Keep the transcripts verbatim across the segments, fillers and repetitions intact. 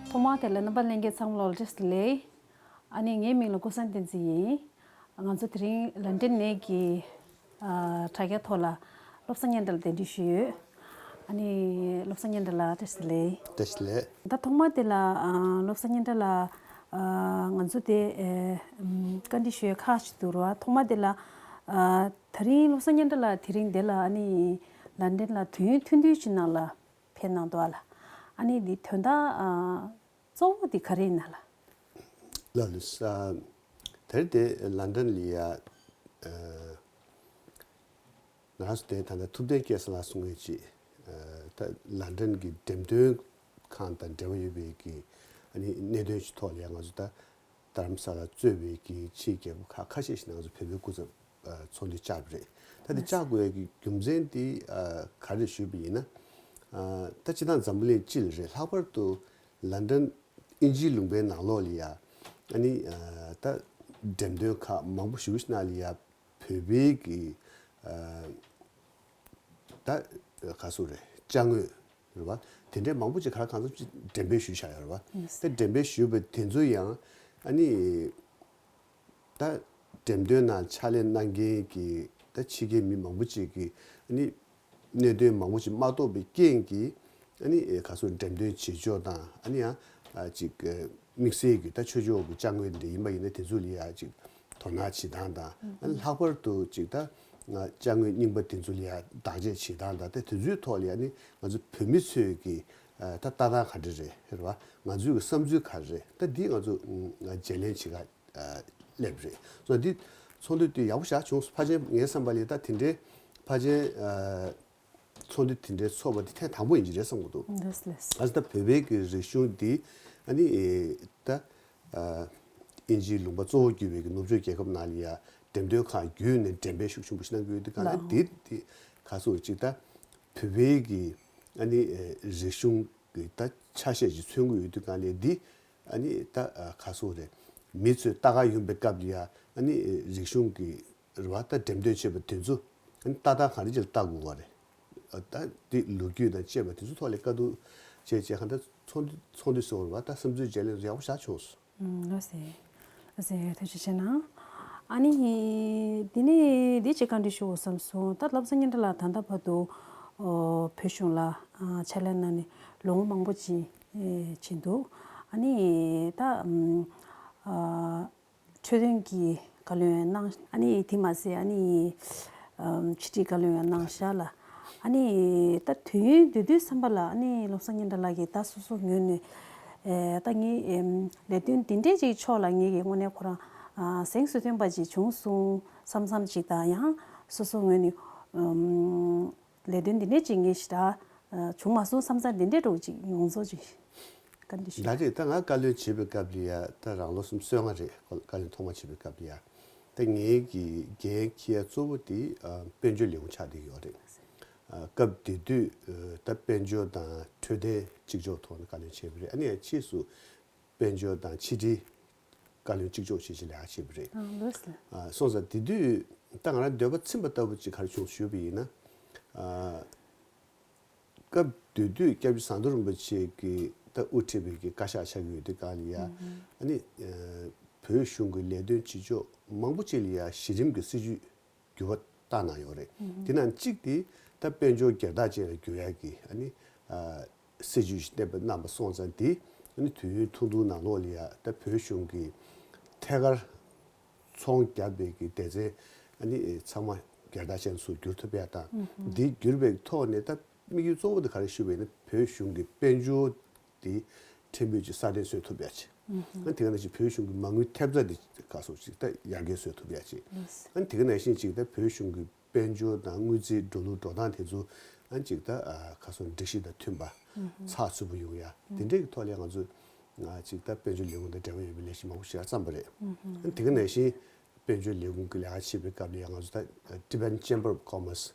ཐོག་མར་དེ་ལ་རྣམ་པ་ལྷན་རྒྱས་ཚང་མ་ལ་བཀྲ་ཤིས་བདེ་ལེགས། ཨ་ནི་ངའི་མིང་ལ་ཀུན་བཟང་བསྟན་འཛིན་ཡིན། ང་ཚོ་དེ་རིང་ལན་ཀྲན་ནས་ཀྱི་ཨ་དྲ་རྒྱ་ཐོག་ལ་བློ་བཟང་སྙན་གྲགས་ལ་གདན་འདྲེན་ཞུས་ཡོད། ཨ་ནི་བློ་བཟང་སྙན་གྲགས་ལགས་བཀྲ་ཤིས་བདེ་ལེགས། བཀྲ་ཤིས་བདེ་ལེགས། ད་ཐོག་མ་དེ་ལ་ཨ་བློ་བཟང་སྙན་གྲགས་ལགས། ཨ་ང་ཚོ་དེ་ཨེ་ཨམ་བཀའ་འདྲི་ཞུ་ཡས་ཁག་ཅིག་འདུག་ར། ཐོག་མ་དེ་ལ་ཨ་དེ་རིང་བློ་བཟང་སྙན་གྲགས་ལགས་དེ་རིང་འདི་ལ་ཨ་ནི་ལན་ཀྲན་ལ་དུས་ཡུན་ཐུང་ཐུང་ཅིག་ནང་ལ་ཕེབས་གནང་འདུག་ཨ་ལ། ཨ་ནི་འདི་དོན་དག་ཨ་གཙོ་བོ་འདི་ག་རེ་ཡིན་ན་ལ། ལགས་ལགས། ཨ་དེར་དེ་ལན་ཀྲན་ལ་ཡ་ཨ་ང་རང་ཚོ་དེ་ད་ལྟ་ཐུབ་བསྟན་སྐལ་བཟང་ལགས་གསུང་མཁན་ཅིག་ཨ་ད་ལན་ཀྲན་གྱི་འགྲེམས་སྟོན་ཁང་དང་འབྲེལ་བ་ཡོད་པའི་གི་ཨ་ནི་གནད་དོན་ཞིག་ཐོག་ལ་ཡ་ང་ཚོ་ད་རྡ་རམ་ས་ལ་གཙོས་པའི་གི་ཕྱིའི་རྒྱལ་ཁབ་ཁག་ཁ་ཤས་ཤིག་ནང་ང་ཚོ་བོད་པའི་སྐུ་ཚབ་ཨ་ཚོགས་འདུ་བཅར་བ་རེད། ད་དེ་བཅར་དགོས་ཡ་གི་རྒྱུ་མཚན་དེ་ཨ་ག་རེ་ཞུས་པ་ཡིན་ན། ཨ་ད་སྤྱིར་བཏང་འཛམ་བུ་གླིང་སྤྱི་ལ་རེད། ལྷག་པར་དུ་ལན་ཀྲན་དབྱིན་ཇིའི་ལུང་པའི་ནང་ལོགས་ལ་ཡ་ཨ་ནི་ཨ་ད་འགྲེམས་སྟོན་ཁག་མང་པོ་ཞེ་པོ་ཞིག་ནང་ལ་ཡ་བོད་པའི་གི་ཨ་ད་ག་ཟེར་རེད། ཅ་དངོས་རེད་བ། དེ་འདྲའི་མང་པོ་ཅིག་ག་རེ་གང་འཚམ་ཅིག་འགྲེམས་སྤེལ་ཞུས་བཞག་ཡོད་རེད་བ། ད་འགྲེམས་སྤེལ་ཞུས་པ་དེ་ཚོ་ཡང་ཨ་ནི་ད་འགྲེམས་སྟོན་ནང་ཕྱག་ལས་གནང་མཁན་གྱི་ད་ཕྱི་རྒྱལ་མི་མང་པོ་ཅིག་གིས་ཨ་ནི་གནད་དོན་མང་པོ་ཅིག་མ་རྟོགས་པའི་རྐྱེན་གྱིས་ཨ་ནི་ག་ཟེར་འགྲེམས་སྟོན་བྱེད་ཕྱོགས་དང་ཨ་ནི་ཡང་ཅིག་དམིགས་བསལ་གྱི་ད་ཆོས་ཕྱོགས་ཀྱི་ཅ་དངོས་འདི་ཡིན་པ་ཡིན་ན་དེ་ཚོ་ལ་ཡང་ཅིག་དོ་སྣང་བྱེད་སྟངས་དང་ཨ་ནི་ལྷག་པར་དུ་ཅིག་ད་ཅ་དངོས་རྙིང་པ་དེ་ཚོ་ལ་ཡང་བདག་གཅེས་བྱེད་སྟངས་དང་ད་དེ་ཚོའི་ཐོག་ལ་ཡང་ནི་ང་ཚོ་བོད་མི་ཚོས་ཀྱི་ད་ལྟ་སྟངས་ག་འདྲ་རེད་རེད་བ། ང་ཚོའི་གི་བསམ་ཚུལ་ག་རེ་རེད། ད་འདི་ང་ཚོ་བརྗེ་ལེན་བྱེད་ག་སླེབས་རེད། སོ་འདི་ཚོགས་འདུ་དེ་ཡག་པོ་ཞེ་དྲག་བྱུང་སོང་། ཕལ་ཆེར་ངའི་བསམ་པ་ལ་ད་དེ་འདྲའི་ཕལ་ཆེར་ཚོགས་འདུ་དེ་འདྲའི་ཚོགས་པ་དེ་ཐེངས་དང་པོ་ཡིན་གྱི་རེད་བསམ་གྱི་འདུག་ལགས་ལགས། ཨ་ད་བོད་པའི་གི་རིག་གཞུང་འདི་ཨ་ནི་ད་དབྱིན་ཇིའི་ལུང་པ་གཙོ་བོ་གྱུར་པའི་གི་ནུབ་ཕྱོགས་རྒྱལ་ཁབ་ནང་ལ་ཡ་འགྲེམས་སྟོན་ཁང་བརྒྱུད་ནས་འགྲེམས་སྤེལ་ཤུགས་ཆེན་པོ་ཞིག་གནང་གི་ཡོད་དུས་གང་ལ་ལགས། འདི་འདི་ག་ཟེར་ཅིག་ད་བོད་པའི་གི་ཨ་ནི་རིག་གཞུང་གི་ད་ཆ་ཤས་ཅིག་མཚོན་གྱི་ཡོད་དུས་གང་ལ་འདི་ཨ་ནི་ད་ག་ཟེར་རེད། མི་ཚོས་ལྟ་ག་ཡོང་པའི་སྐབས་ལ་ཡ་ཨ་ནི་རིག་གཞུང་གི་རེད་བ། ད་འགྲེམས་སྟོན་བྱེད་པ་དེ་ཚོ་ཨ་ནི་ལྟ་སྟངས་ག་འདྲ་ཅིག་ལ་ལྟ་དགོས་པ་རེད། ད་འདི་ལོ་རྒྱུས་དང་བཅས་པ་དེ་ཚོ་ཐོག་ལ་བཀའ་བསྡུར་བྱས་བྱས་གང་ལྟར་ཚོགས་འདུ་ཚོགས་འདུ་ཟེར་བ་རེད་བ། ད་བསམ་ཚུལ་བརྗེ་ལེན་ཡག་པོ་ཞེ་དྲག་བྱུང་སོང་། ལགས་སེ། ལགས་སེ། ཐུགས་རྗེ་ཆེ་གནང་། ཨ་ནི་འདི་ནས་འདི་ཅིག་བཀའ་འདྲི་ཞུ་དགོས་བསམ་སོང་། ད་བློ་བཟང་སྙན་གྲགས་ལགས་ད་ལྟ་བར་དུ་ཨོ་བོད་གཞུང་ལ་ཨ་ཕྱག་ལས་གནང་ནས་ལོ་ངོ་མང་པོ་ཅིག་ཨེ་ཕྱིན་འདུག་ཨ་ནི་ད་ཨམ་ཨ་འཕྲོད་བསྟེན་གྱི་བཀའ་བློན་གནང་། ཨ་ནི་དེ་མ་ཟད་ཨ་ནི་ཨམ་ཕྱི་དྲིལ་བཀའ་བློན་ཡང་གནང་བཞག་ལ། ཨ་ནི་ད་དུས་ཡུན་དེ་དུས་ཙམ་པ་ལ་ཨ་ནི་བློ་བཟང་སྙན་གྲགས་ལགས་ཀྱིས་ད་སོ་སོ་ངོས་ནས་ཨེ་ད་ངའི་ཨེམ་ལས་དོན་འདི་འདྲས་ཅིག་ཕྱོགས་ལ་ངེད་ཀྱི་དངོས་གནས་ཁོ་རང་ཨ་གཟེངས་སུ་ཐོན་པ་ཅིག་བྱུང་སོང་བསམ་བསམ་ཅིག་དང་། ཡང་སོ་སོ་ངོས་ནས་ཨམ་ལས་དོན་འདི་འདྲས་ཅིག་ངས་ཞེ་དྲག་ཨ་བྱུང་མ་སོང་བསམ་ས་འདི་འདྲས་འདྲ་བོ་ཅིག་ཡོངས་རྫོགས་ཅིག་བཀའ་འདྲི་ཞུ། ད་རེས་ད་ང་བཀའ་བློན་བྱེད་པའི་སྐབས་ལ་ཡ་ད་རང་ལོ་སུམ་ཅུ་སོ་ལྔ་རེད། བཀའ་བློན་ཐོག་མ་བྱེད་པའི་སྐབས་ལ་ཡ་ད་ངའི་གི་འགན་འཁྱེར་ཡ་གཙོ་བོ་དེ་ཨ་དཔལ་འབྱོར་ལས་ཁུངས་ཆགས་བསྡད་ཡོད་རེད། ཨ་སྐབས་དེ་དུས་ཨ་ད་དཔལ་འབྱོར་དང་འཕྲོད་བསྟེན་གཅིག་ལྕོགས་ཐོག་ནས་བཀའ་བློན་བྱས་པ་རེད། ཨ་ནི་ཡང་ཕྱིས་སུ་དཔལ་འབྱོར་དང་ཕྱི་དྲིལ་བཀའ་བློན་གཅིག་ལྕོགས་བྱས་བྱས་ལས་ཀ་བྱས་པ་རེད། ཨ་ལགས་སོ། ཨ་སོང་ཙང་དེ་དུས་ད་ང་རང་འདོད་པ་ཚིམ་པ་ལྟ་བུ་ཅིག་ག་རེ་བྱུང་ཞུས་པ་ཡིན་ན། ཨ་སྐབས་དེ་དུས་སྐྱབས་རྗེ་ཟམ་གདོང་རིན་པོ་ཆེ་གིས་ད་དབུ་ཁྲིད་པའི་གི་བཀའ་ཤག་ཆགས་ཀྱི་ཡོད་དུས་གང་ལ་ཡ། ཨ་ནི་ཨ་བོད་གཞུང་གི་ལས་དོན་བྱེད་ཕྱོགས་མང་པོ་ཅིག་ལ་ཡ་གཞི་རིམ་གྱི་སྲིད་ཇུས་འགྱུར་བ་བཏང་གནང་ཡོད་རེད། དེ་ནང་གཅིག་དེ་ད་དཔལ་འབྱོར་སྒེར་བདག་ཅན་ལ་འགྱུར་ཡག་གི་ཨ་ནི་ཨ་སྲིད་ཇུས་ཤིག་གནས་པ་གནང་པ་སོང་ཙང་དེ་ཨ་ནི་དུས་ཡུན་ཐུང་ཐུང་ནང་ལོགས་ལ་ཡ་ད་བོད་གཞུང་གི་ཐད་ཀར་ཚོང་རྒྱག་པའི་གི་སྡེ་ཚན་ཨ་ནི་ཚང་མ་སྒེར་བདག་ཅན་ཚོ་འགྱུར་ཐུབ་ཡ་དང་། འདི་འགྱུར་བའི་ཐོག་ནས་ད་དམིགས་ཡུལ་གཙོ་བོ་དེ་ག་རེ་ཞུས་པ་ཡིན་ན་བོད་གཞུང་གི་དཔལ་འབྱོར་དེ་ཕྲན་བུ་ཅིག་སྲ་བརྟན་བཟོ་ཐུབ་ཡ་ཆེད། ཨ་དེ་ག་ནང་བཞིན་བོད་གཞུང་གི་མ་དངུལ་ཐེབས་རྩ་དེ་ག་སོགས་ཅིག་ད་ཡར་རྒྱས་བཟོ་ཐུབ་ཡ་ཆེད། ཨ་དེ་ག་ནང་བཞིན་ཅིག་ད་བོད་གཞུང་གི་དཔལ་འབྱོར་དང་དངུལ་རྩིས་འགྲོ་ལུགས་འགྲོ་སྟངས་དེ་ཚོ་ཨ་ཅིག་ད་ཨ་ཁ་སང་སྒྲིག་གཞི་དང་མཐུན་པ་ཚགས་ཚུད་པོ་ཡོང་ཡ་དེ་འདྲའི་གི་ཐོག་ལ་ང་ཚོ་ང་ཅིག་ད་དཔལ་འབྱོར་ལས་ཁུངས་དང་འབྲེལ་བ་ཡོད་པའི་ལས་གཞི་མང་པོ་ཞིག་བརྩམས་པ་རེད། ཨ་དེ་ག་ནང་བཞིན་དཔལ་འབྱོར་ལས་ཁུངས་ཀྱི་ལས་ཀ་བྱེད་པའི་སྐབས་ལ་ཡང་ང་ཚོ་ད་Tibetan Chamber of Commerce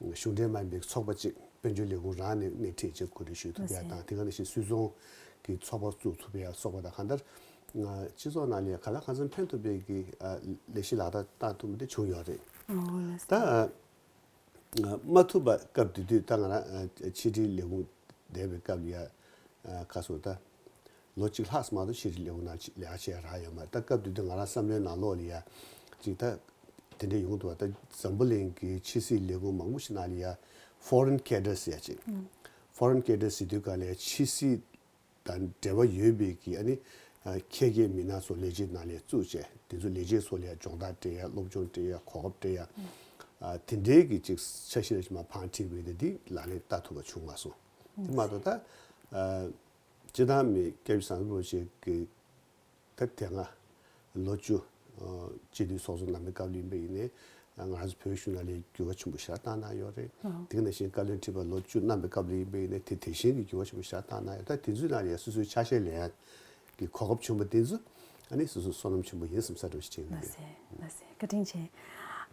གཞུང་འབྲེལ་མ་ཡིན་པའི་ཚོགས་པ་ཅིག་དཔལ་འབྱོར་ལས་ཁུངས་རང་ནས་སྣེ་ཁྲིད་ཅིག་གོ་སྒྲིག་ཞུ་ཐུབ་ཡ་དང་དེ་ག་ནང་བཞིན་སུད་ཚོང་གི་ཚོགས་པ་བཙུགས་ཐུབ་ཡ་སོགས་པ་དང་གང་ལྟར་སྤྱི་ཚོགས་ནང་ལ་ཡང་གང་ལ་གང་འཚམ་ཕན་ཐོགས་པའི་གི་ལས་གཞི་ལག་བསྟར་བཏང་ཐུབ་པ་དེ་བྱུང་ཡོད་རེད། ད་མ་ཐུབ་པ་སྐབས་དེ་དུས་ད་ང་རང་ཕྱི་དྲིལ་ལས་ཁུངས་བསྡད་པའི་སྐབས་ལ་ཡ་ཁ་སོ་ད་ ལོ་གཅིག་ལྷག་ཙམ་མ་གཏོགས་ཕྱི་དྲིལ་ལས་ཁུངས་ནང་ལས་ཀ་བྱས་རག་ཡོད་མ་རེད། ད་སྐབས་དེ་དུས་ང་རང་བསམ་བློའི་ནང་ལོགས་ལ་ཡ་ཅིག་ད་དེ་འདྲ་ཡོང་འདུག་བ། ད་འཛམ་བུ་གླིང་གི་ཕྱི་སྲིད་ལས་ཁུངས་མང་པོ་ཞིག་ནང་ལ་ཡ་foreign cadres ཟེར་ཡ་ཅིག foreign cadres ཟེར་དུས་ག་ལ་ཡ་ཕྱི་སྲིད་དང་འབྲེལ་བ་ཡོད་པའི་གི་ཨ་ནི་ཁྱད་མཁས་མི་སྣ་ཚོ་ལས་བྱེད་ནང་ལ་བཙུགས་བྱས། དེ་ཚོ་ལས་བྱེད་ཚོ་ལ་ཡ་སྦྱོང་བརྡར་སྤྲད་ཡ། སློབ་སྦྱོང་སྤྲད་ཡ། གོ་སྐབས་སྤྲད་ཡ། ཨ་དེ་འདྲའི་གི་ཅིག་འཆར་གཞི་རེ་ཞིག་མར་བང་བསྒྲིགས་པ་ཡིན་ན་འདི་ལག་ལེན་བསྟར་ཐུབ་པ་བྱུང་མ་སོང་། དེ་མ་གཏོགས་ད་ཨ་སྤྱིར་བཏང་མི་སྐྱབས་རྗེ་ཟམ་གདོང་རིན་པོ་ཆེ་གི་ད་དེ་སྔ་ལོ་བཅུ་ཨ་སྤྱི་འཐུས་ཚོགས་གཙོ་གནང་བའི་སྐབས་ལ་ཡིན་པ་ཡིན་ནའི་ང་རང་ཚོ་བོད་གཞུང་ནང་ལ་འགྱུར་བ་ཆེན་པོ་ཞེ་དྲག་བཏང་གནང་ཡོད་རེད། ཨ་དེ་ག་ནང་བཞིན་བཀའ་བློན་ཁྲི་པ་ལོ་བཅུ་གནང་བའི་སྐབས་ལ་ཡིན་པ་ཡིན་ནའི་དེ་དེ་བཞིན་གྱི་འགྱུར་བ་ཆེན་པོ་ཞེ་དྲག་བཏང་གནང་ཡོད། ད་དེ་ཚོའི་ནང་ལ་ཡང་སོ་སོའི་ཆ་ཤས་ལེན་ཡ་གི་གོ་སྐབས་བྱུང་བ་དེ་ཚོ་ཨ་ནི་སོ་སོའི་བསོད་ནམས་ཆེན་པོ་ཡིན་བསམ་ས་འདྲ་བོ་ཞིག་བྱེད་ཀྱི་ཡོད། ལགས་སེ། ལགས་སེ། བཀའ་དྲིན་ཆེ།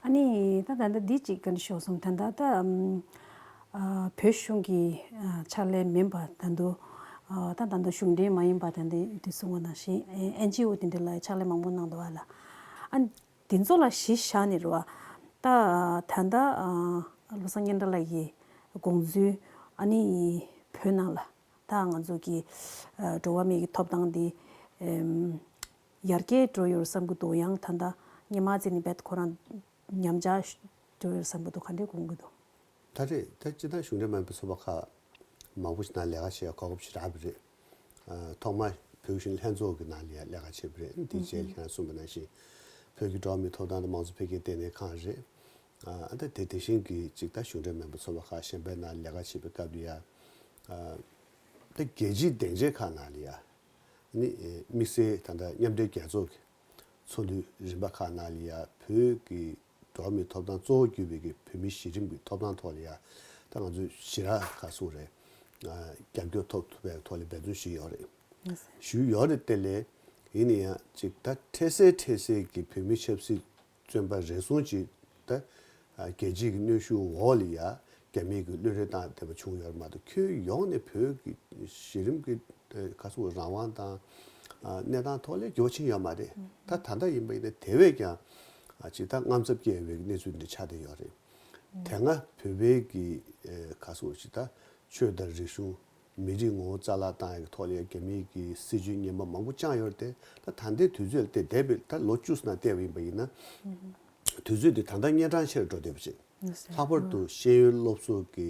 ཨ་ནི་ད་ད་ལྟ་འདི་གཅིག་ག་འདྲ་ཞུ་སོང་། ད་ལྟ་ད་ཨམ་ཨ་བོད་གཞུང་གི་ཨ་ཕྱག་ལས་མིན་པ་ད་དུང་ཨ་ད་ད་ལྟ་གཞུང་འབྲེལ་མ་ཡིན་པ་ད་ལྟ་འདི་གསུངས་པ་ནང་བཞིན་ཨེ་ཨེན་ཇི་ཨོ་དེ་འདྲ་ལ་ཕྱག་ལས་མང་པོ་གནང་འདུག་བ་ལ། ཨ་དེ་ཚོ་ལ་གཞི་བཞག་ནས་རེད་བ། ད་ད་ལྟ་ཨ་བློ་བཟང་སྙན་གྲགས་ལགས་ཀྱི་དགོངས་ཚུལ། ཨ་ནི་བོད་ནང་ལ་ད་ང་ཚོ་གི་ཨ་འགྲོ་བ་མིའི་གི་ཐོབ་ཐང་འདི་ཨེམ་ཡར་རྒྱས་འགྲོ་ཡོད་བསམ་གྱི་འདུག་ཡང་ད་ལྟ་སྔོན་མ་ཚོ་ནས་རྦད་ཁོ་རང་ཉམས་ཆག་འགྲོ་ཡོད་བསམ་གྱི་འདུག་ག་འདྲས་དགོངས་ཀྱི་འདུག་ད་རེས་ད་སྤྱིར་བཏང་གཞུང་འབྲེལ་མིན་པའི་ཚོགས་པ་ཁག་མང་པོ་ཞིག་ནང་ལས་ཀ་བྱེད་ཡ་གོ་སྐབས་ཞིག་རག་པ་རེད། ཨ་ཐོག་མར་བོད་གཞོན་ལྷན་ཚོགས་ཀྱི་ནང་ལ་ཡ་ལས་ཀ་བྱས་པ་རེད། དེའི་རྗེས་ལ་ཁྱེད་རང་གསུངས་པ་ནང་བཞིན་བོད་ཀྱི་འགྲོ་བ་མིའི་ཐོབ་ཐང་དང་མང་གཙོ་འཕེལ་རྒྱས་ལྟེ་གནས་ཁང་རེད། ཨ་ད་དེ་དེ་བཞིན་གྱི་ཅིག་ད་གཞུང་འབྲེལ་མིན་པའི་ཚོགས་པ་ཁག་གཞན་པའི་ནང་ལས་ཀ་བྱེད་པའི་སྐབས་ལ་ཡ། ཨ་ད་རྒྱལ་སྤྱིའི་སྡིངས་ཆའི་ཁག་ནང་ལ་ཡ། ནི་དམིགས་བསལ་ད་ལྟ་མཉམ་འབྲེལ་རྒྱལ་ཚོགས་ཀྱི་ཚོགས་འདུའི་རིམ་པ་ཁག་ནང་ལ་ཡ་བོད་ཀྱི་འགྲོ་བ་མིའི་ཐོབ་ཐང་གཙོ་བོ་གྱུར་པའི་གི་བོད་མིའི་གཞི་རིམ་གྱི་ཐོབ་ཐང་ཐོག་ལ་ཡ་ད་ང་ཚོས་ཞེ་དྲག་ག་ཟེར་དགོས་རེད། ཨ་རྒྱབ་སྐྱོར་ཐོབ་ཐུབ་པའི་ཐོག་ལ་འབད་བརྩོན་ཞུས་ཡོད་རེད། ཞུས་ཡོད་རེད་དེ་ལས་ཡིན་ན་ཡང་ཅིག་ད་འཕྲལ་སེལ་འཕྲལ་སེལ་གྱི་བོད་མི་ཆབ་སྲིད་བཙོན་པ་རེ་ཟུང་ཅིག་ད་རྒྱལ་སྤྱིའི་གི་གནོན་ཤུགས་འོག་ལ་ཡ་རྒྱ་མིའི་གི་གློད་གྲོལ་བཏང་བསྡད་པ་བྱུང་ཡོད་རེད་མ་གཏོགས། ཁྱོན་ཡོངས་ནས་བོད་ཀྱི་གཞི་རིམ་གྱི་ག་ཟེར་དགོས་རང་དབང་དང་གནས་སྟངས་ཐོག་ལ་འགྱུར་བ་ཕྱིན་ཡོད་མ་རེད། ད་ད་ལྟ་ཡིན་པ་ཡིན་ན་དེ་བས་ཀྱང་ཅིག་ད་དངངས་འཚབ་སྐྱེ་བའི་གནས་ཚུལ་འདི་ཆགས་བསྡད་ཡོད་རེད། དེ་སྔ་བོད་པའི་གི་ག་ཟེར་དགོས་ཅིག་ད་ཆོས་དང་རིག་གཞུང་མི་རིགས་ངོ་བོ་རྩ་བརླག་བཏང་ཡག་གི་ཐོག་ལ་ཡ་རྒྱ་མིའི་གི་སྲིད་བྱུས་ངན་པ་མང་པོ་བཅངས་ཡོད་རེད་དེ། ད་ད་ལྟའི་དུས་ཚོད་ལ་བལྟས་བསྡད་པའི་ད་ལོ་བཅུ་ཙམ་ནང་བལྟས་པ་ཡིན་པ་ཡིན་ན། དུས་ཚོད་འདི་ད་ལྟ་གཉན་འཕྲང་ཆེ་རུ་འགྲོ་བསྡད་པ་ཅིག་ལྷག་པར་དུ་ཤེས་ཡོན་སློབ་གསོ་གི་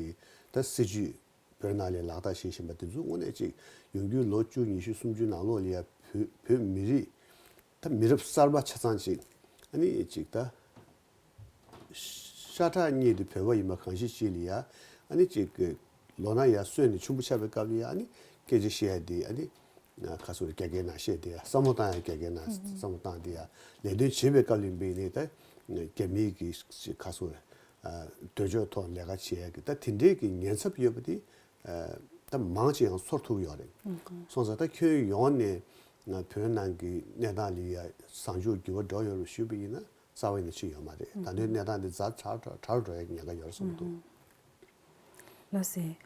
ད་སྲིད་བྱུས་བོད་ནང་ལ་ལག་བསྟར་བྱེད་བཞིན་པ་དེ་ཚོ་དངོས་གནས་ཅིག་ཡོང་རྒྱུའི་ལོ་བཅུ་ཉི་ཤུ་སུམ་ཅུ་ནང་ལོགས་ལ་ཡ་བོད་བོད་མི་རིགས་ད་མི་རབས་གསར་པ་ཆ་ཚང་ཅིག་ཨ་ནི་ཅིག་ད་ཤ་ཁྲག་གཉིས་དེ་བོད་པ་ཡིན་པ་གང་ཞིག་ཅིག་ལ་ཡ། ཨ་ནི་ཅིག་གི་ལོ་ན་ཡར་སོན་ནས་ཆུང་པོ་ཆགས་པའི་སྐབས་ལ་ཡ། ཨ་ནི་སྐད་ཆ་བཤད་ཡ་དེ་ཨ་ནི་ག་ཟེར་རྒྱ་སྐད་ནང་བཤད་དེ་ཡ། བསམ་བློ་བཏང་ཡ་རྒྱ་སྐད་ནང་བསམ་བློ་བཏང་དེ་ཡ། ལས་དོན་བྱེད་པའི་སྐབས་ལ་ཡིན་པ་ཡིན་ནའི་ད་རྒྱ་མིའི་གི་ག་ཟེར་འདོད་ཕྱོགས་ཐོག་ལས་ཀ་བྱེད་ཡ་གི་ད་དེ་འདྲའི་གི་ཉེན་ཚབས་ཡོད་པ་དེ་ད་མང་ཆེ་ཡང་ཚོར་ཐུབ་ཡོད་རེད། སོང་ཙང་ད་ཁྱོན་ཡོངས་ནས་བོད་ནང་གི་གནས་སྟངས་ལ་ཡ་བཟང་ཕྱོགས་འགྱུར་བ་འགྲོ་ཡོད་རེད་ཞུས་པ་ཡིན་ན། རྩ་བ་ནས་ཕྱིན་ཡོད་མ་རེད། ད་ལྟའི་གནས་སྟངས་འདི་ཛ་དྲག་དྲག་དྲག་འགྲོ་ཡའི་ཉེན་ཁ་ཡོད་རེད་བསམ་གྱི་འདུག་ལགས་སེ།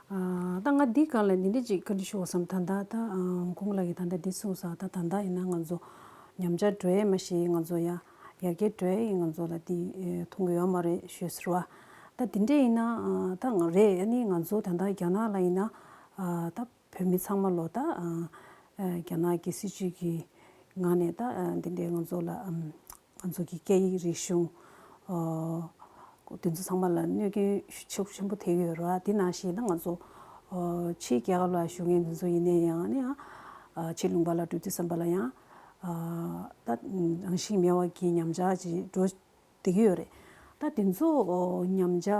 ཨ་ད་ང་འདི་སྒང་ལ་འདི་འདྲ་ཅིག་བཀའ་འདྲི་ཞུ་བསམ། ད་ལྟ་ད་ཨ་གོང་ལ་གི་ད་ལྟ་འདི་གསུངས་ས། ད་ད་ལྟ་ཡིན་ན་ང་ཚོ་ཉམས་ཆག་འགྲོ་ཡས་མ་གཞི་ང་ཚོ་ཡ་ཡར་རྒྱས་འགྲོ་ཡས་ང་ཚོ་ལ་འདི་ཨེ་མཐོང་གི་ཡོད་མ་རེད་ཞུས་ཟེར་བ། ད་འདི་འདྲ་ཡིན་ན་ཨ་ད་ང་རེད། ཨ་ནི་ང་ཚོ་ད་ལྟ་རྒྱ་ནག་ལ་ཡིན་ན་ཨ་ད་བོད་མི་ཚང་མ་ལོ་ད་ཨ་ཨ་རྒྱ་ནག་གི་སྲིད་བྱུས་ཀྱི་ངང་ནས་ད་ཨ་འདི་འདྲའི་ང་ཚོ་ལ་ཨམ་ང་ཚོ་གི་སྐད་ཡིག་རིག་གཞུང་ཨ་དེ་ཚོ་ཚང་མ་ལ་གནོད་སྐྱོན་ཤུགས་ཆེན་པོ་ཐེབས་ཡོད་རེད་བ། དེ་ནང་བཞིན་ད་ང་ཚོ་ཨ་ཕྱིའི་རྒྱལ་ཁབ་ལ་བཞུགས་མཁན་དེ་ཚོ་ཡིན་ནའི་ཡང་ནི་ཨ་ཕྱི་ལུང་པ་ལ་འགྲོ་དུས་ཙམ་པ་ལ་ཡང་ཨ་ད་རང་བཞིན་མེད་པ་གི་ཉམས་ཆག་ཅིག་འགྲོ་བསྡད་ཀྱི་ཡོད་རེད། ད་དེ་ཚོ་ཉམས་ཆག་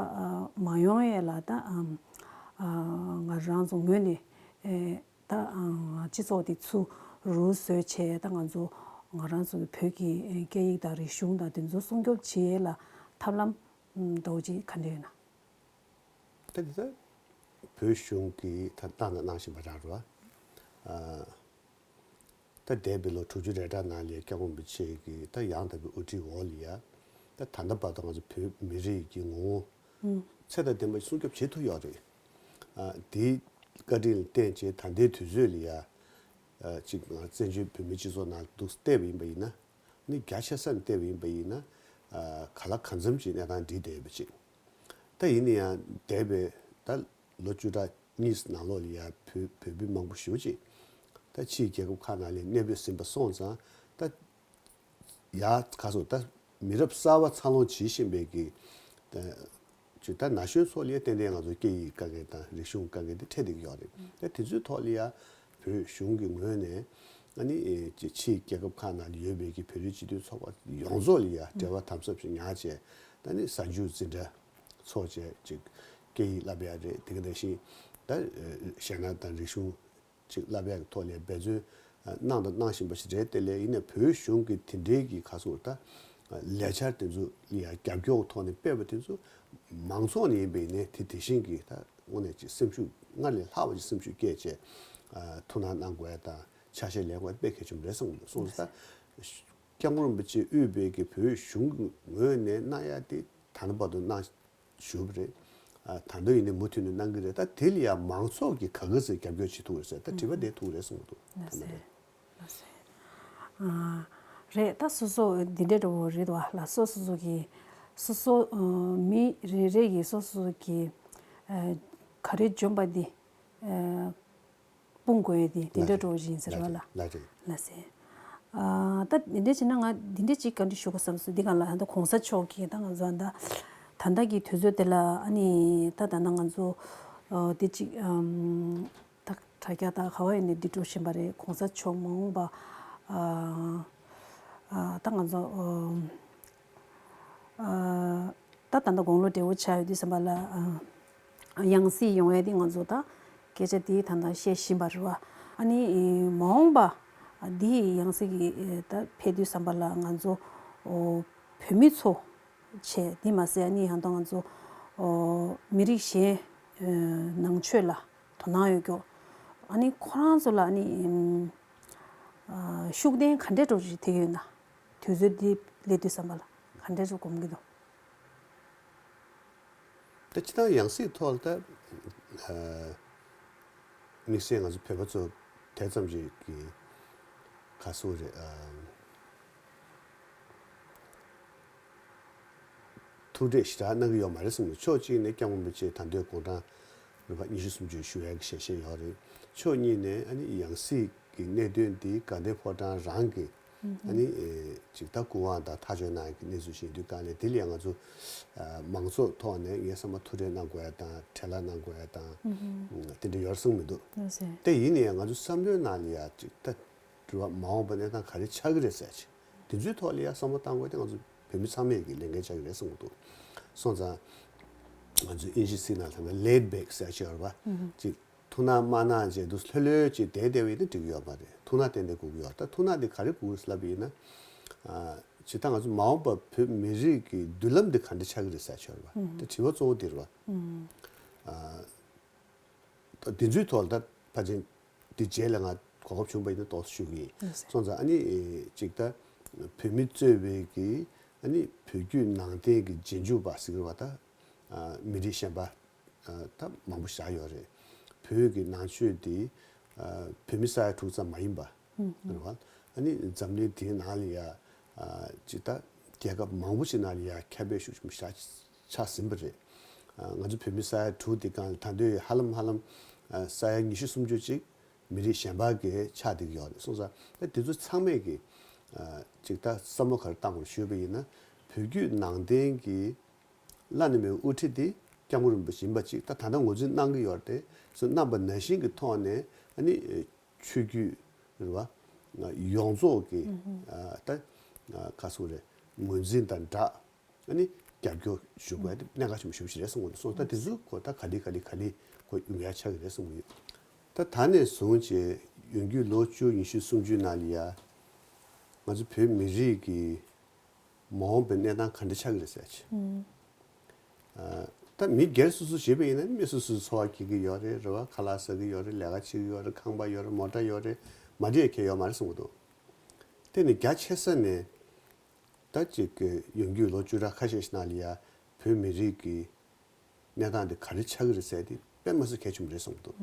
མ་ཡོང་ཡས་ལ་ད་ང་རང་ཚོ་ངོས་ནས་ད་སྤྱི་ཚོགས་དེ་ཚུར་རུ་བཟོས་བྱས། ད་ང་ཚོ་ང་རང་ཚོ་གི་བོད་ཀྱི་སྐད་ཡིག་དང་རིག་གཞུང་དང་དེ་ཚོ་སྲུང་སྐྱོབ་བྱེད་ཡས་ལ་ཐབས་ལམ་འདྲ་བོ་ཅིག་ག་འདྲ་ཡོད་ན། ད་དེ་ད་བོད་གཞུང་གིས་ད་གནང་དང་གནང་བཞིན་པ་རང་རེད་བ། ད་འདས་པའི་ལོ་དྲུག་ཅུ་རེ་གྲངས་ནང་ལ་སྐྱབས་མགོན་རིན་པོ་ཆེ་གི་ད་ཡང་དག་པའི་དབུ་ཁྲིད་འོག་ལ་ཡ། ད་ད་ལྟ་བར་དུ་ང་ཚོ་བོད་མི་རིགས་ཀྱི་ངོ་བོ་ཚད་དང་ལྡན་པ་སྲུང་སྐྱོབ་བྱེད་ཐུབ་ཡོད་རེད། ཨ་དེའི་བཀའ་དྲིན་ལ་བརྟེན་བྱས་ད་ལྟའི་དུས་ཚོད་ལ་ཡ། ཨ་གཅིག་ང་བཙན་བྱོལ་བོད་མིའི་སྤྱི་ཚོགས་ནང་འདུག་བལྟས་པ་ཡིན་པ་ཡིན་ན། ནི་རྒྱ་ཆེ་ས་ནས་བལྟས་པ་ཡིན་པ་ཡིན་ན། ཨ་ག་ལ་གང་འཚམ་གྱི་གནས་སྟངས་འགྲིག་བསྡད་ཡོད་པ་ཅིག་ད་ཡིན་ན་ཡང་འདས་པའི་ད་ལོ་བཅུ་ཕྲག་གཉིས་ནང་ལོགས་ལ་ཡ་བོད་བོད་མི་མང་པོ་ཞེ་པོ་ཅིག་ ད་ཕྱིའི་རྒྱལ་ཁབ་ཁག་ནང་ལ་གནས་སྤོས་ཟིན་པ་སོང་ཙང་ད། ཡ་ག་སོ་ད་མི་རབས་གསར་བ་འཚར་ལོངས་བྱེད་བཞིན་པའི་གི་ད་ཅིག་ད་ན་གཞོན་ཚོ་ལ་ཡ་ཏན་ཏན་ང་ཚོ་སྐད་ཡིག་དཀའ་ངལ་དང་རིག་གཞུང་དཀའ་ངལ་དེ་འཕྲད་བསྡད་ཀྱི་ཡོད་རེད། ད་དེ་ཚོའི་ཐོག་ལ་ཡ་བོད་གཞུང་གི་ངོས་ནས་ཨ་ནི་ཅིག་ཕྱིའི་རྒྱལ་ཁབ་ཁག་ནང་ལ་ཡོད་པའི་གི་བོད་རིགས་སྤྱི་མཐུན་ཚོགས་པ་ཡོངས་རྫོགས་ལ་ཡ་འབྲེལ་བ་དམ་ཟབ་ཅིག་ཉར་བྱས། ད་ནི་གཟའ་མཇུག་འཛིན་གྲྭ་ཚོགས་བྱས་ཅིག་སྐད་ཡིག་བསླབ་ཡ་རེད། དེ་ག་ནང་བཞིན་ད་གཞས་སྣ་དང་རིག་གཞུང་ཅིག་བསླབ་ཡག་གི་ཐོག་ལ་འབད་བརྩོན་གནང་དང་གནང་བཞིན་པ་ཞིག་རེད། དེ་ལས་ཡིན་ནའི་བོད་གཞུང་གི་དེ་འབྲེལ་གྱི་ཁ་སོ་ད་ལས་འཆར་དེ་ཚོ་ལ་ཡང་རྒྱབ་སྐྱོར་ཐོག་ནས་སྤེལ་བ་དེ་ཚོ་མང་ཚོགས་ནས་ཡིན་པ་ཡིན་ནའི་དེ་དེ་བཞིན་གྱི་ད་དངོས་གནས་ཀྱི་སེམས་ཤུགས་སྔར་ལས་ལྷག་པ་ཅིག་སེམས་ཤུགས་བསྐྱེད་བྱས་ཐུགས་སྣང་གནང་དགོས་ཡ་དང་ཆ་ཤས་ལེན་དགོས་ཡ་དཔེ་གལ་ཆེན་པོ་རེད་བསམ་གྱི་འདུག་སོང་ཙང་ད་སྐྱབས་མགོན་རིན་པོ་ཆེ་དབུས་པའི་གི་བོད་གཞུང་གི་ངོས་ནས་གནང་ཡ་དེ་ད་ལྟ་བར་དུ་གནང་ཞུ་བ་རེད། ཨ། ད་དུང་ཡིན་ནའི་མུ་མཐུད་ནས་གནང་གི་རེད། ད་དེ་ལ་ཡང་མང་ཚོགས་ཀྱིས་ག་ག་ཚོད་རྒྱབ་སྐྱོར་བྱེད་ཐུབ་རེད་ཟེར། ད་དྲི་བ་དེ་ཐུག་རེད་གསུངས་འདུག་ད་ལྟ་རེད། ལགས་སེ། ཨ། རེད། ད་སོ་སོ་འདི་འདྲ་འདྲ་བོ་རེད་བ་ལ། སོ་སོ་སོ་གི་སོ་སོ་ཨ། མི་རེ་རེ་གི་སོ་སོ་གི་ཨ། ག་རེ་འཇོན་པ་འདི་ཨ། སྤུངས་དགོས་ཡ་དེ་དེ་འདྲ་འགྲོ་བཞིན་ཟེར་བ་ལ། ལགས་རེད། ལགས་སེ། ཨ། ད་འདི་འདྲ་བྱས་ན་ང་འདི་འདྲ་ཅིག་བཀའ་འདྲི་ཞུ་དགོས་བསམ་སོང་། འདི་ག་ལ་ད་ལྟ་གོང་ས་མཆོག་གིས་ད་ང་ཚོ་ད་ད་ལྟ་གི་དུས་ཚོད་དེ་ལ་ཨ་ནི་ད་ད་ལྟ་ང་ཚོ་ཨ། འདི་ཅིག་ཨམ། ད་དྲ་རྒྱ་ད་ག་བ་ཡིན་ནའི་འདི་འགྲོ་བཞིན་པ་རེད། གོང་ས་མཆོག་མ་འོངས་པ་ཨ། ཨ། ད་ང་ཚོ་ཨ། ཨ། ད་ད་ལྟ་དགུང་ལོ་བགྲེས་པོ་ཆགས་ཡོད་དུས་ཙམ་པ་ལ་ཨ། ཡང་སྲིད་ཡོང་ཡས་དེ་ང་ཚོ་ད་སྐད་ཆ་དེ་ད་ལྟ་བཤད་བཞིན་པ་རེད་བ། ཨ་ནི་མ་འོངས་པ་འདི་ཡང་སྲིད་ཀྱི་ད་ཕེབས་དུས་ཙམ་པ་ལ་ང་ཚོ་བོད་མི་ཚོ་བྱས་དེ་མ་ཟད་ཨ་ནི་ཡང་ད་ང་ཚོ་མི་རིགས་གཞན་ནང་ཆོས་ལ་དོ་སྣང་ཡོད་ཀྱོག་ཨ་ནི་ཁོ་རང་ཚོ་ལ་ཨ་ནི་ཤུགས་ལྡན་ག་འདྲས་འགྲོ་ཞིག་ཐེག་ཡོད་ན། དུས་ཚོད་འདི་སླེབས་དུས་ཙམ་པ་ལ་ག་འདྲས་འགྲོ་སྒོམ་གྱི་འདུག་ད་སྤྱིར་བཏང་ཡང་སྲིད་ཐོག་ལ་ད་དམིགས་བསལ་ང་ཚོ་བོད་པ་ཚོ་དེ་ཙམ་ཞིག་གི་ག་སུ་རེད། ཐུགས་འདོད་ཞེ་དྲག་གནང་གི་ཡོད་མ་རེད་གསུངས་ནས། ཕྱོགས་གཅིག་ནས་སྐྱབས་མགོན་རིན་པོ་ཆེ་ད་དུང་དགུང་གྲངས་རེ་བ་ཉི་ཤུ་སུམ་ཅུ་བཞུགས་ཡག་གི་ཞལ་བཞེས་ཡོད་རེད། ཕྱོགས་གཉིས་ནས་ཨ་ནི་ཡང་སྲིད་ཀྱི་གནད་དོན་འདི་དགའ་ལྡན་ཕོ་བྲང་རང་གི་ཨ་ནི་ཅིག་ད་སྐུ་དབང་དང་ཐག་གཅོད་གནང་ཡག་གི་གནས་ཚུལ་ཞིག་ཡིན་དུས་གང་ལས་དེ་ལ་ཡང་ང་ཚོ་མང་ཚོགས་ཐོག་ནས་ངས་བསམ་པ་ཐུགས་ཁྲལ་གནང་དགོས་ཡ་དང་བྲེལ་བ་གནང་དགོས་ཡ་དང་དེ་འདྲ་ཡོད་གསུངས་མི་འདུག་དེ་ཡིན་ན་ཡང་ང་ཚོ་བསམ་བློའི་ནང་ལ་ཡ་ཅིག་ད་རེད་བ། མ་འོངས་པ་གནས་སྟངས་ག་རེ་ཆགས་ཀྱི་རེད་ཟེར་ཅིག་དེ་ཚོའི་ཐོག་ལ་ཡ་བསམ་བློ་བཏང་དགོས་དེ་ང་ཚོ་བོད་མི་ཚང་མས་ཀྱི་ལས་འགན་ཆགས་ཀྱི་རེད་གསུངས་འདུག་སོང་ཙང་ང་ཚོ་ཨིན་ཇི་སྐད་ནང་ལབ་ན་laid back་ཟེར་ཅིག་ཡོད་རེད་བ། ཅིག་ཐུགས་སྣང་མ་གནང་བྱས་འདུག་ལྷོད་ལྷོད་ཅིག་བསྡད་བསྡད་པ་ཡིན་ན་འགྲིག་གི་ཡོད་མ་རེད། ཐུགས་སྣང་ཏན་ཏན་དགོས་ཀྱི་ཡོད་རེད། ད་ཐུགས་སྣང་དེ་ག་རེ་དགོས་ཀྱི་རེད་ལབ་པ་ཡིན་ན། ཨ། ཇི་ལྟར་ང་ཚོ་མ་འོངས་པ་བོད་མི་རིགས་ཀྱི་མདུན་ལམ་འདི་ག་འདྲ་ཆགས་ཀྱི་རེད་ཟེར་ཆོག་རེད་བ། ད་དྲི་བ་གཙོ་བོ་འདི་རེད་བ། ཨ། ད་འདི་ཚོའི་ཐོག་ལ་ད་ཕལ་ཆེར་འདི་རྗེས་ལ་ང་གོ་སྐབས་བྱུང་བ་ཡིན་ན་ཏོག་ཙམ་ཞུ་གི་ཡིན། ལགས་སོ། སོང་ཙང་ཨ་ནི་ཅིག་ད་བོད་མི་གཙོས་པའི་གི་ཨ་ནི་བོད་བརྒྱུད་ནང་བསྟན་གྱི་རྗེས་འཇུག་པ་ཟེར་གི་རེད་བ། ད་མི་རིགས་གཞན་པ་ད་མང་པོ་བཞག་ཡོད་རེད། བོད་ཀྱི་ནང་ཆོས་འདི་བོད་མི་ས་ཡ་དྲུག་ཙམ་མ་ཡིན་པ་རེད་བ། ཨ་ནི་འཛམ་གླིང་འདིའི་ནང་ལ་ཡ་ཅིག་ད་རྒྱལ་ཁབ་མང་པོ་ཞིག་ནང་ལ་ཡ་ཁྱབ་སྤེལ་ཤུགས་ཆེན་པོ་ཞིག་ཆགས་ཟིན་པ་རེད། ང་ཚོ་བོད་མི་ས་ཡ་དྲུག་འདི་སྒང་ལ་ད་དུང་ཧ་ལམ་ཧ་ལམ་ས་ཡ་ཉི་ཤུ་སུམ་ཅུ་ཅིག་མི་རིགས་གཞན་པ་གི་ཆགས་བསྡད་ཀྱི་ཡོད་རེད། སོང་ཙང་ད་དེ་ཚོ་ཚང་མས་ཀྱི་ཅིག་ད་བསམ་བློ་ག་རེ་བཏང་དགོས་ཞུས་པ་ཡིན་ན། བོད་བརྒྱུད་ནང་བསྟན་གྱི་བླ་ན་མེད་པའི་དབུ་ཁྲིད་དེ་སྐྱབས་མགོན་རིན་པོ་ཆེ་ཡིན་པ་ཅིག་ད་ད་ལྟ་ངོས་འཛིན་གནང་གི་ཡོད་རེད། སོ་གནང་པ་ནང་བཞིན་གྱི་ཐོག་ནས་ཨ་ནི་ཆོས་བརྒྱུད་རེད་བ། ཡོངས་རྫོགས་ཀྱི་ད་ག་སུ་རེད། ངོས་འཛིན་དང་སྦྲགས་ཨ་ནི་རྒྱབ་སྐྱོར་ཞུ་དགོས་ཡ་དེ་གནད་འགག་ཆེན་པོ་ཞེ་པོ་ཞིག་རེད་བསམ་གྱི་འདུག་སོང་ཙང་ད་དེ་ཚོའི་སྐོར་ད་ག་ལེ་ག་ལེ་ག་ལེ་སྐོར་ཡོང་ཡ་ཆགས་ཀྱི་རེད་བསམ་གྱི་ཡོད། ད་ད་ནས་བཟུང་བྱས་ཡོང་རྒྱུའི་ལོ་བཅུ་ཉི་ཤུ་སུམ་ཅུའི་ནང་ལ་ཡ་ང་ཚོ་བོད་མི་རིགས་ཀྱི་མ་འོངས་པའི་གནས་སྟངས་ག་འདྲ་ཆགས་ཀྱི་རེད་ཟེར་ཅིག་ཨ། ད་མི་སྒེར་སོ་སོ་བྱེད་པ་ཡིན་ན་མི་སོ་སོའི་འཚོ་བ་སྐྱེལ་གྱི་ཡོད་རེད། རེད་བ། ཁ་ལག་ཟ་གི་ཡོད་རེད། ལས་ཀ་བྱེད་ཀྱི་ཡོད་རེད། ཁང་པ་ཡོད་རེད། མོ་ཊ་ཡོད་རེད། མ་འགྲིག་ཡ་གང་ཡང་ཡོད་མ་རེད་གསུང་གི་འདུག་དེ་ནི་རྒྱ་ཆེ་ས་ནས་ད་ཅིག་གི་ཡོང་རྒྱུའི་ལོ་བཅུ་ཕྲག་ཁ་ཤས་ཤིག་ནང་ལ་ཡ་བོད་མི་རིགས་ཀྱི་གནས་སྟངས་འདི་ག་རེ་ཆགས་ཀྱི་རེད་ཟེར་དེ་དཔེ་མ་སྲིད་གལ་ཆེན་པོ་རེད་བསམ་གྱི་འདུག་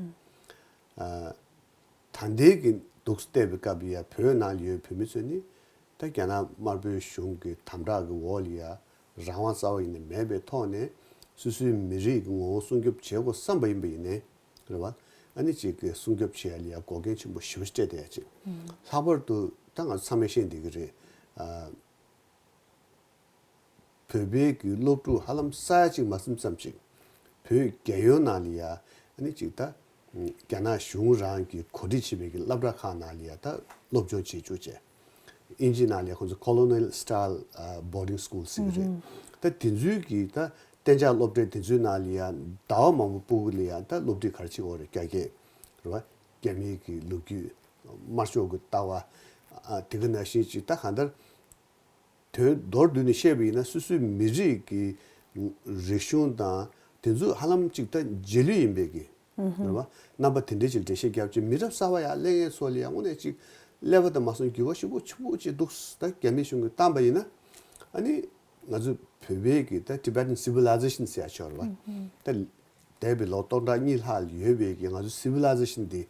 ཨ། ད་ལྟའི་གི་འདུག་བལྟས་པའི་སྐབས་ལ་ཡ་བོད་ནང་ལ་ཡོད་བོད་མི་ཚོ་ནི་ད་རྒྱ་ནག་དམར་པོའི་གཞུང་གི་དམ་དྲག་གི་འོག་ལ་ཡ་རང་དབང་རྩ་བ་ཡིན་ནའི་མེད་པའི་ཐོག་ནས་སོ་སོའི་མི་རིགས་ཀྱི་ངོ་བོ་སྲུང་སྐྱོབ་བྱེད་དགོས་བསམ་པ་ཡིན་པ་ཡིན་ནའི་རེད་བ། ཨ་ནི་ཅིག་གི་སྲུང་སྐྱོབ་བྱེད་ཡ་ལ་ཡ་འགོག་རྐྱེན་ཆེན་པོ་ཞེ་པོ་ཅིག་སྤྲད་བསྡད་ཡ་ཅིག། ལྷག་པར་དུ་ད་ང་ཚོ་ཚང་མས་ཤེས་བསྡད་ཀྱི་རེད། ཨ། བོད་པའི་གི་སློབ་ཕྲུག་ཧ་ལམ་ས་ཡ་གཅིག་མ་ཟིན་ཙམ་ཅིག་བོད་རྒྱལ་ཡོངས་ནང་ལ་ཡ་ཨ་ནི་ཅིག་ད་རྒྱ་ནག་གཞུང་རང་གིས་གོ་སྒྲིག་བྱས་པའི་གི་སློབ་གྲྭ་ཁག་ནང་ལ་ཡ་ད་སློབ་སྦྱོང་བྱེད་བཅུག་བྱས། ཨིན་ཇི་ནང་ལ་ཡ་ཁོང་ཚོ་Colonial Style Boarding School ཟེར་གི་རེད། ད་དེ་ཚོའི་གི་ད་གཏན་འཇགས་སློབ་གྲྭ་དེ་ཚོའི་ནང་ལ་ཡ་ཟླ་བ་མང་པོ་སྤུ་གུ་ལ་ཡ་ད་སློབ་ཁྲིད་ག་རེ་བྱེད་དགོས་རེད། རྒྱ་སྐད་རེད་བ། རྒྱ་མིའི་གི་ལོ་རྒྱུས། དམར་ཤོག་གི་ལྟ་བ། ཨ། དེ་ག་ནང་བཞིན་ཅིག་ད་གང་ལྟར། དོན་མདོར་བསྡུས་ནས་བཤད་པ་ཡིན་ན་སོ་སོའི་མི་རིགས་ཀྱི་རིག་གཞུང་དང་དེ་ཚོ་ཧ་ལམ་ཅིག་ད་རྗེས་ལུས་ཡིན་པའི་གི། རེད་བ། རྣམ་པ་དེ་འདྲའི་ཅིག་འགྲེལ་བཤད་བརྒྱབ་ཅིག་མི་རབས་གསར་བ་ཡར་སླེབས་མཁན་ཚོ་ལ་ཡང་དངོས་གནས་ཅིག་ཀླད་པ་དང་མ་སོང་འགྱུར་བ་ཞེ་པོ་ཆེན་པོ་ཅིག་འདུག་ད་རྒྱ་མི་གཞུང་གིས་བཏང་པ་ཡིན་ན། ཨ་ནི་ང་ཚོ་བོད་པའི་གི་ད་Tibetan Civilization ཟེར་ཡ་ཆོག་རེད་བ། ད་འདས་པའི་ལོ་སྟོང་ཕྲག་གཉིས་ལྷག་ཡོད་པའི་གི་ང་ཚོ་Civilization འདི་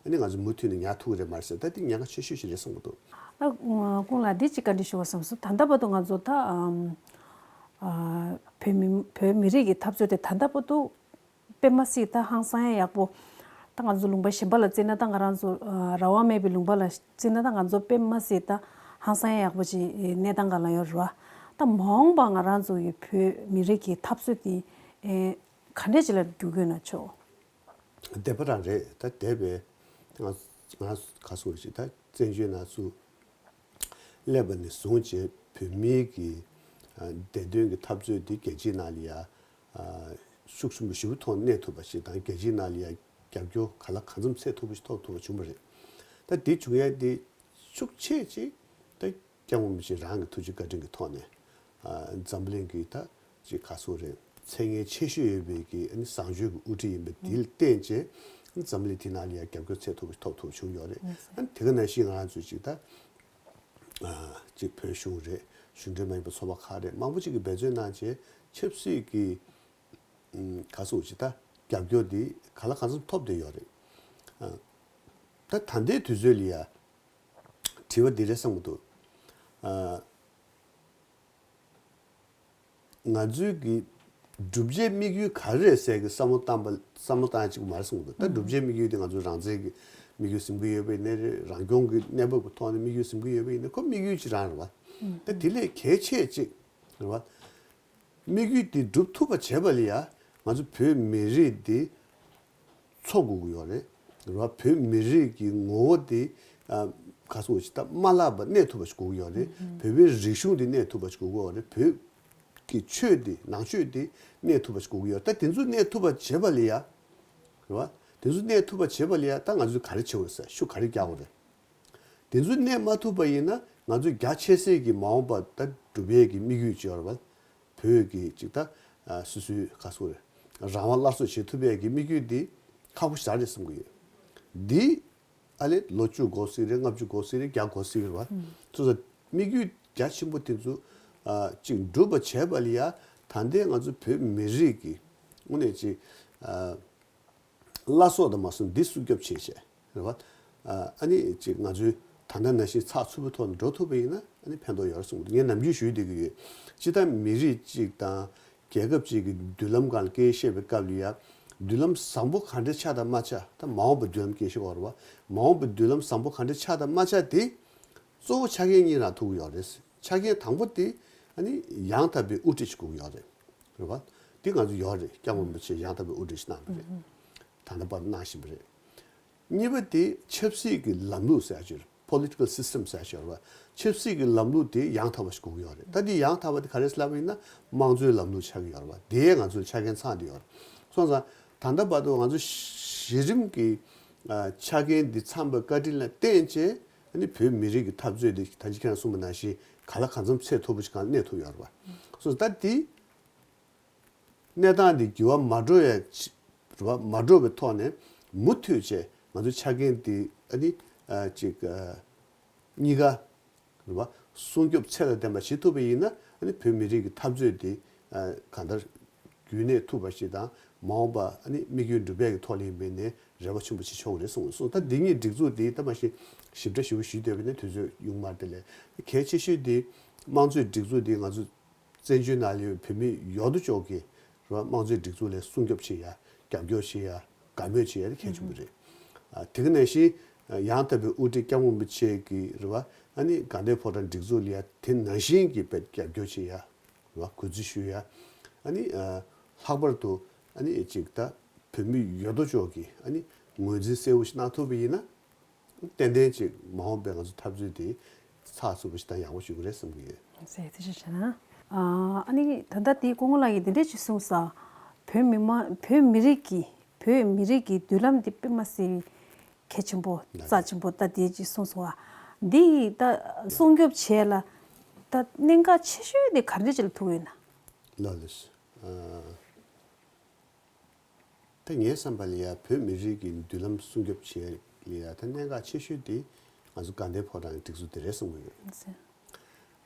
ཨ་ནི་ང་ཚོ་མུ་མཐུད་ནས་ཉར་ཐུབ་ཀྱི་རེད་མ་རེད་ཟེར། ད་འདི་ཉེན་ཁ་ཆེ་ཤོས་ཤིག་རེད་བསམ་གྱི་འདུག། ཨ། ཁོང་ལ་འདི་གཅིག་བཀའ་འདྲི་ཞུ་བ་བསམ་སོང་། ད་ལྟ་བར་དུ་ང་ཚོ་ད་ཨམ། ཨ། བོད་མི་བོད་མི་རིགས་ཀྱི་འཐབ་རྩོད་དེ་ད་ལྟ་བར་དུ་དཔེ་མ་སྲིད་ད་ཧང་སང་ཡ་ཡག་པོ། ད་ང་ཚོ་ལུང་པ་གཞན་པ་ལ་བརྩིས་ན་ད་ང་རང་ཚོ་ཨ། རང་དབང་མེད་པའི་ལུང་པ་ལ་བརྩིས་ན་ད་ང་ཚོ་དཔེ་མ་སྲིད་ད་ཧང་སང་ཡ་ཡག་པོ་ཅིག་གནས་སྟངས་སྒང་ལ་ཡོད་རེད་བ། ད་མ་འོངས་པ་ང་རང་ཚོ་ཡི་བོད་མི་རིགས་ཀྱི་འཐབ་རྩོད་དེ་ཨེ། ག་འདྲས་ཅིག་ལ་འགྱུར་དགོས་ན་ཆོག། འདས་པ་རང་རེད། ད་འདས་པའི་ང་ང་ག་སོ་ཞིག་ད་བཙན་བྱོལ་ནང་ཚུར་སླེབས་པ་ནས་བཟུང་བྱས་བོད་མིའི་གི་ཨ། བདེན་དོན་གྱི་འཐབ་རྩོད་འདི་རྒྱལ་སྤྱིའི་ནང་ལ་ཡ་ཨ། ཤུགས་ཆེན་པོ་ཞེ་པོ་ཐོག་གནས་ཐུབ་པ་ཞིག་དང་རྒྱལ་སྤྱིའི་ནང་ལ་ཡ་རྒྱབ་སྐྱོར་ག་ལ་གང་འཚམ་འཚོལ་ཐུབ་པ་ཞིག་ཐོབ་ཐུབ་པ་བྱུང་བ་རེད། ད་འདི་བྱུང་ཡ་འདི་ཤུགས་ཆེ་ཅིག་ད་སྐྱབས་མགོན་རིན་པོ་ཆེ་རང་གི་ཐུགས་རྗེ་བཀའ་དྲིན་གྱི་ཐོག་ནས་ཨ། འཛམ་གླིང་གི་ད་ཅིག་ག་སོ་རེད། མཚན་སྙན་ཆེ་ཤོས་ཡོད་པའི་གི་ཨ་ནི་བཟང་སྤྱོད་ཀྱི་དབུ་ཁྲིད་ཡིན་པ་འདི་ལ་བརྟེན་བྱས་འཛམ་གླིང་འདི་ནང་ལ་ཡ་རྒྱབ་སྐྱོར་འཚོལ་ཐུབ་པ་ཐོབ་ཐུབ་བྱུང་ཡོད་རེད། ཨ་ནི་དེ་ག་ནང་བཞིན་ང་རང་ཚོས་ཅིག་ད་ཨ། ཅིག་བོད་གཞུང་རེད། གཞུང་འབྲེལ་མ་ཡིན་པ་ཚོགས་པ་ཁག་རེད། མང་པོ་ཅིག་གིས་འབད་བརྩོན་གནང་བྱས་ཆབ་སྲིད་ཀྱི་ཨ། ག་སོ་ཅིག་ད་རྒྱབ་སྐྱོར་འདི་ག་ལ་གང་འཚམ་ཐོབ་བསྡད་ཡོད་རེད། ཨ། ད་ད་ལྟའི་དུས་ཚོད་ལ་ཡ། དྲི་བ་འདི་རེད་བསམ་གྱི་འདུག། ཨ། ང་ཚོའི་གི་བསྒྲུབ་བྱའི་དམིགས་ཡུལ་ག་རེ་རེད་ཟེར་གི་བསམ་བློ་བཏང་པ་བསམ་བློ་བཏང་ཡ་གཅིག་པུ་མ་རེད་བསམ་གྱི་འདུག། ད་བསྒྲུབ་བྱའི་དམིགས་ཡུལ་དེ་ང་ཚོ་རང་བཙན་གྱི་དམིགས་ཡུལ་འཛིན་གྱི་ཡོད་པ་ཡིན་ནའི་རེད། རང་སྐྱོང་གི་གནས་བབ་ཀྱི་ཐོག་ནས་དམིགས་ཡུལ་འཛིན་གྱི་ཡོད་པ་ཡིན་ནའི་ཁོ་དམིགས་ཡུལ་གཅིག་རང་རེད་བ། ད་དེ་ལས་གལ་ཆེ་གཅིག་རེད་བ། དམིགས་ཡུལ་འདི་འགྲུབ་ཐུབ་པ་བྱེད་པ་ལ་ཡ་ང་ཚོ་བོད་མི་རིགས་འདི་འཚོ་དགོས་ཀྱི་ཡོད་རེད། རེད་བ། བོད་མི་རིགས་ཀྱི་ངོ་བོ་འདི་ཨ། ག་སོ་ཅིག་ད་མ་བརླག་པ་གནས་ཐུབ་པ་ཞིག་དགོས་ཀྱི་ཡོད་རེད། བོད་པའི་རིག་གཞུང་འདི་གནས་ཐུབ་པ་ཞིག་དགོས་ཀྱི་ཡོད་རེད། བོད་ཀྱི་ཆོས་འདི་ནང་ཆོས་འདི་གནས་ཐུབ་པ་ཞིག་དགོས་ཀྱི་ཡོད་རེད། ད་དེ་ཚོ་གནས་ཐུབ་པ་བྱེད་པ་ལ་ཡ། རེད་བ། དེ་ཚོ་གནས་ཐུབ་པ་བྱེད་པ་ལ་ཡ་ད་ང་ཚོས་ག་རེ་བྱེད་དགོས་རེད་ཟེར། ཤུགས་ག་རེ་རྒྱག་དགོས་རེད། དེ་ཚོ་གནས་མ་ཐུབ་པ་ཡིན་ན་ང་ཚོས་རྒྱ་ཆེ་སའི་གི་མ་འོངས་པ་ད་འགྲུབ་ཡས་ཀྱི་དམིགས་ཡུལ་ཅིག་ཡོད་རེད་བ། བོད་ཀྱི་ཅིག་ད་ཨ། སོ་སོའི་ག་སོ་རེད། རང་དབང་སླར་གསོ་བྱེད་ཐུབ་ཡས་ཀྱི་དམིགས་ཡུལ་འདི་ཁག་པོ་ཞེ་དྲག་རེད་བསམ་གྱི་ཡོད། འདི་ཨ་ལས་ལོ་བཅུ་འགོར་སྲིད་རེད། ལྔ་བཅུ་འགོར་སྲིད་རེད། བརྒྱ་འགོར་སྲིད་རེད་བ། སོ་སོ་དམིགས་ཡུལ་རྒྱ་ཆེན་པོ་དེ་ཚོ་ཨ། ཅིག་འགྲུབ་པ་བྱས་པ་ལ་ཡ་ད་ལྟའི་ང་ཚོ་བོད་མི་རིགས་ཀྱི་དངོས་གནས་ཅིག་ཨ། བླ་སྲོག་དང་མ་སོང་འདི་སྲུང་སྐྱོབ་བྱེད་བྱས་རེད་བ། ཨ་ནི་ཅིག་ང་ཚོའི་ད་ལྟ་ནང་བཞིན་ཚགས་ཚུད་པོའི་ཐོག་ནས་འགྲོ་ཐུབ་པ་ཡིན་ན་ཨ་ནི་ཕན་ཐོགས་ཡོད་རེད་གསུངས་འདུག། ངས་ནམ་རྒྱུན་ཞུས་བསྡད་ཀྱི་ཡོད། སྤྱིར་བཏང་མི་རིགས་གཅིག་དང་རྒྱལ་ཁབ་གཅིག་གི་མདུན་ལམ་སྒང་ལ་སྐད་ཆ་བཤད་པའི་སྐབས་ལ་ཡ་མདུན་ལམ་བཟང་པོ་ག་འདྲ་ཆགས་དང་མ་ཆགས། ད་མ་འོངས་པའི་མདུན་ལམ་སྐད་ཆ་བཤད་ཀྱི་ཡོད་རེད་བ། མ་འོངས་པའི་མདུན་ལམ་བཟང་པོ་ག་འདྲ་ཆགས་དང་མ་ཆགས་དེ་གཙོ་བོ་ཆ་རྐྱེན་གཉིས་ལ་ཐུག་གི་ཡོད་རེད། ཆ་རྐྱེན་དང་པོ་དེ་ཨ་ནི་ཡང་དག་པའི་དབུ་ཁྲིད་ཅིག་དགོས་ཀྱི་ཡོད་རེད། རེད་བ། འདི་ང་ཚོ་ཡོད་རེད། སྐྱབས་མགོན་རིན་པོ་ཆེས་ཡང་དག་པའི་དབུ་ཁྲིད་ཅིག་གནང་བ་རེད། ད་ལྟ་བར་གནང་བཞིན་པ་རེད། གཉིས་པ་དེ་ཆབ་སྲིད་ཀྱི་ལམ་ལུགས་ཟེར་ཡ་ཅིག་རེད། Political System ཟེར་ཡ་ཅིག་ཡོད་རེད་བ། ཆབ་སྲིད་ཀྱི་ལམ་ལུགས་དེ་ཡང་དག་པ་ཞིག་དགོས་ཀྱི་ཡོད་རེད། ད་འདི་ཡང་དག་པ་དེ་ག་རེ་ལབ་པ་ཡིན་ན་དམངས་གཙོའི་ལམ་ལུགས་ཆགས་ཀྱི་ཡོད་རེད་བ། དེ་ང་ཚོའི་ཆ་རྐྱེན་ཚང་བསྡད་ཡོད་རེད། སོང་ཙང་ད་ལྟ་བར་དུ་ང་ཚོ་གཞི་རིམ་གྱི་ཨ། ཆ་རྐྱེན་འདི་ཚང་བའི་བཀའ་དྲིན་ལ་བརྟེན་བྱས། ཨ་ནི་བོད་མི་རིགས་ཀྱི་འཐབ་རྩོད་འདི་ད་ཅི་ཁྱེད་རང་གསུངས་པ་ནང་བཞིན་ག་ལ་གང་འཚམ་ཚད་མཐོ་པོ་ཞིག་སྒང་གནས་ཐུབ་ཡོད་རེད་བ། སོ་ད་འདི་གནས་སྟངས་འདི་འགྱུར་བ་མ་འགྲོ་ཡ་ཅི་རེད་བ། མ་འགྲོ་བའི་ཐོག་ནས་མུ་མཐུད་བྱས་ང་ཚོའི་ཆ་རྐྱེན་འདི་ཨ་ནི་ཨ། ཅིག་ཨ། གཉིས་ཀ་རེད་བ། སྲུང་སྐྱོབ་ཚད་དང་ལྡན་པ་བྱེད་ཐུབ་པ་ཡིན་ན་ཨ་ནི་བོད་མི་རིགས་ཀྱི་འཐབ་རྩོད་འདི་ཨ། གང་ལྟར་རྒྱུན་གནས་ཐུབ་པ་ཞིག་དང་མ་འོངས་པ་ཨ་ནི་དམིགས་ཡུལ་འགྲུབ་ཡས་ཀྱི་ཐོག་ལ་ཡིན་པས་ནས་རེ་བ་ཆེན་པོ་བྱེད་ཆོག་གི་རེད་གསུངས་སོང་། ད་འདི་གཉིས་སྒྲིག་འཛུགས་འདི་ད་མ་གཞི་ཞིབ་ཕྲ་ཞིབ་པོ་ཞུས་བསྡད་པ་ཡིན་ན་དུས་ཚོད་ཡོང་མ་རེད། དེ་ལས་གལ་ཆེ་ཤོས་འདི་དམངས་གཙོའི་སྒྲིག་འཛུགས་འདི་ང་ཚོ་བཙན་བྱོལ་ནང་ལ་ཡོད་བོད་མི་ཡོད་དོ་ཅོག་གི་རེད་བ། དམངས་གཙོའི་སྒྲིག་འཛུགས་ལ་སྲུང་སྐྱོབ་བྱེད་ཡ། རྒྱབ་སྐྱོར་བྱེད་ཡ། དགའ་མོས་བྱེད་ཡ་དེ་གལ་ཆེན་པོ་རེད། ཨ་དེ་ག་ནང་བཞིན་ཡང་དག་པའི་དབུ་ཁྲིད་སྐྱབས་མགོན་རིན་པོ་ཆེ་གི་རེད་བ། ཨ་ནི་དགའ་ལྡན་ཕོ་བྲང་སྒྲིག་འཛུགས་ལ་ཡ་དེ་ནང་བཞིན་གྱི་དཔེ་རྒྱབ་སྐྱོར་བྱེད་ཡ་རེད་བ། གུས་བརྩི་ཞུ་ཡ། ཨ་ནི་ཨ་ལྷག་པར་དུ་ཨ་ནི་ཅིག་ད་བོད་མི་ཡོད་དོ་ཅོག་གིས་ཨ་ནི་ངོས་འཛིན་གསལ་བོ་ཞིག་གནང་ཐུབ་པ་ཡིན་ན། ཏན་ཏན་ཅིག་མ་འོངས་པའི་ང་ཚོ་འཐབ་རྩོད་དེ་ཚགས་ཚུད་པོ་ཞིག་དང་ཡག་པོ་ཞིག་ཡོང་གི་རེད་བསམ་གྱི་ཡོད། ཟེར་ཐུགས་རྗེ་ཆེ་གནང་། ཨ་ནི་ད་ལྟ་དེའི་སྐུ་ངོ་ལགས་ཀྱིས་འདི་འདྲས་ཅིག་གསུངས་ས། བོད་མི་མང་བོད་མི་རིགས་ཀྱི་བོད་མི་རིགས་ཀྱི་མདུན་ལམ་འདི་དཔེ་མ་སྲིད་གལ་ཆེན་པོ་ལགས། རྩ་ཆེན་པོ་ད་དེ་ཅིག་གསུངས་སོང་བ། འདི་ཡིས་ད་སྲུང་སྐྱོབ་བྱས་ལ་ད་གནད་འགག་ཆེ་ཤོས་དེ་ག་འདྲས་ཅིག་ལ་ཐུག་ཡོད་ན། ལགས་ལགས། ཨ། ད་ངའི་བསམ་པ་ལ་ཡ་བོད་མི་རིགས་ཀྱི་མདུན་ལམ་སྲུང་སྐྱོབ་བྱེད་ལ་ཡ་ད་གནད་འགག་ཆེ་ཤོས་དེ་ང་ཚོ་དགའ་ལྡན་ཕོ་བྲང་གི་སྒྲིག་འཛུགས་དེ་རེད་བསམ་གྱི་ཡོད།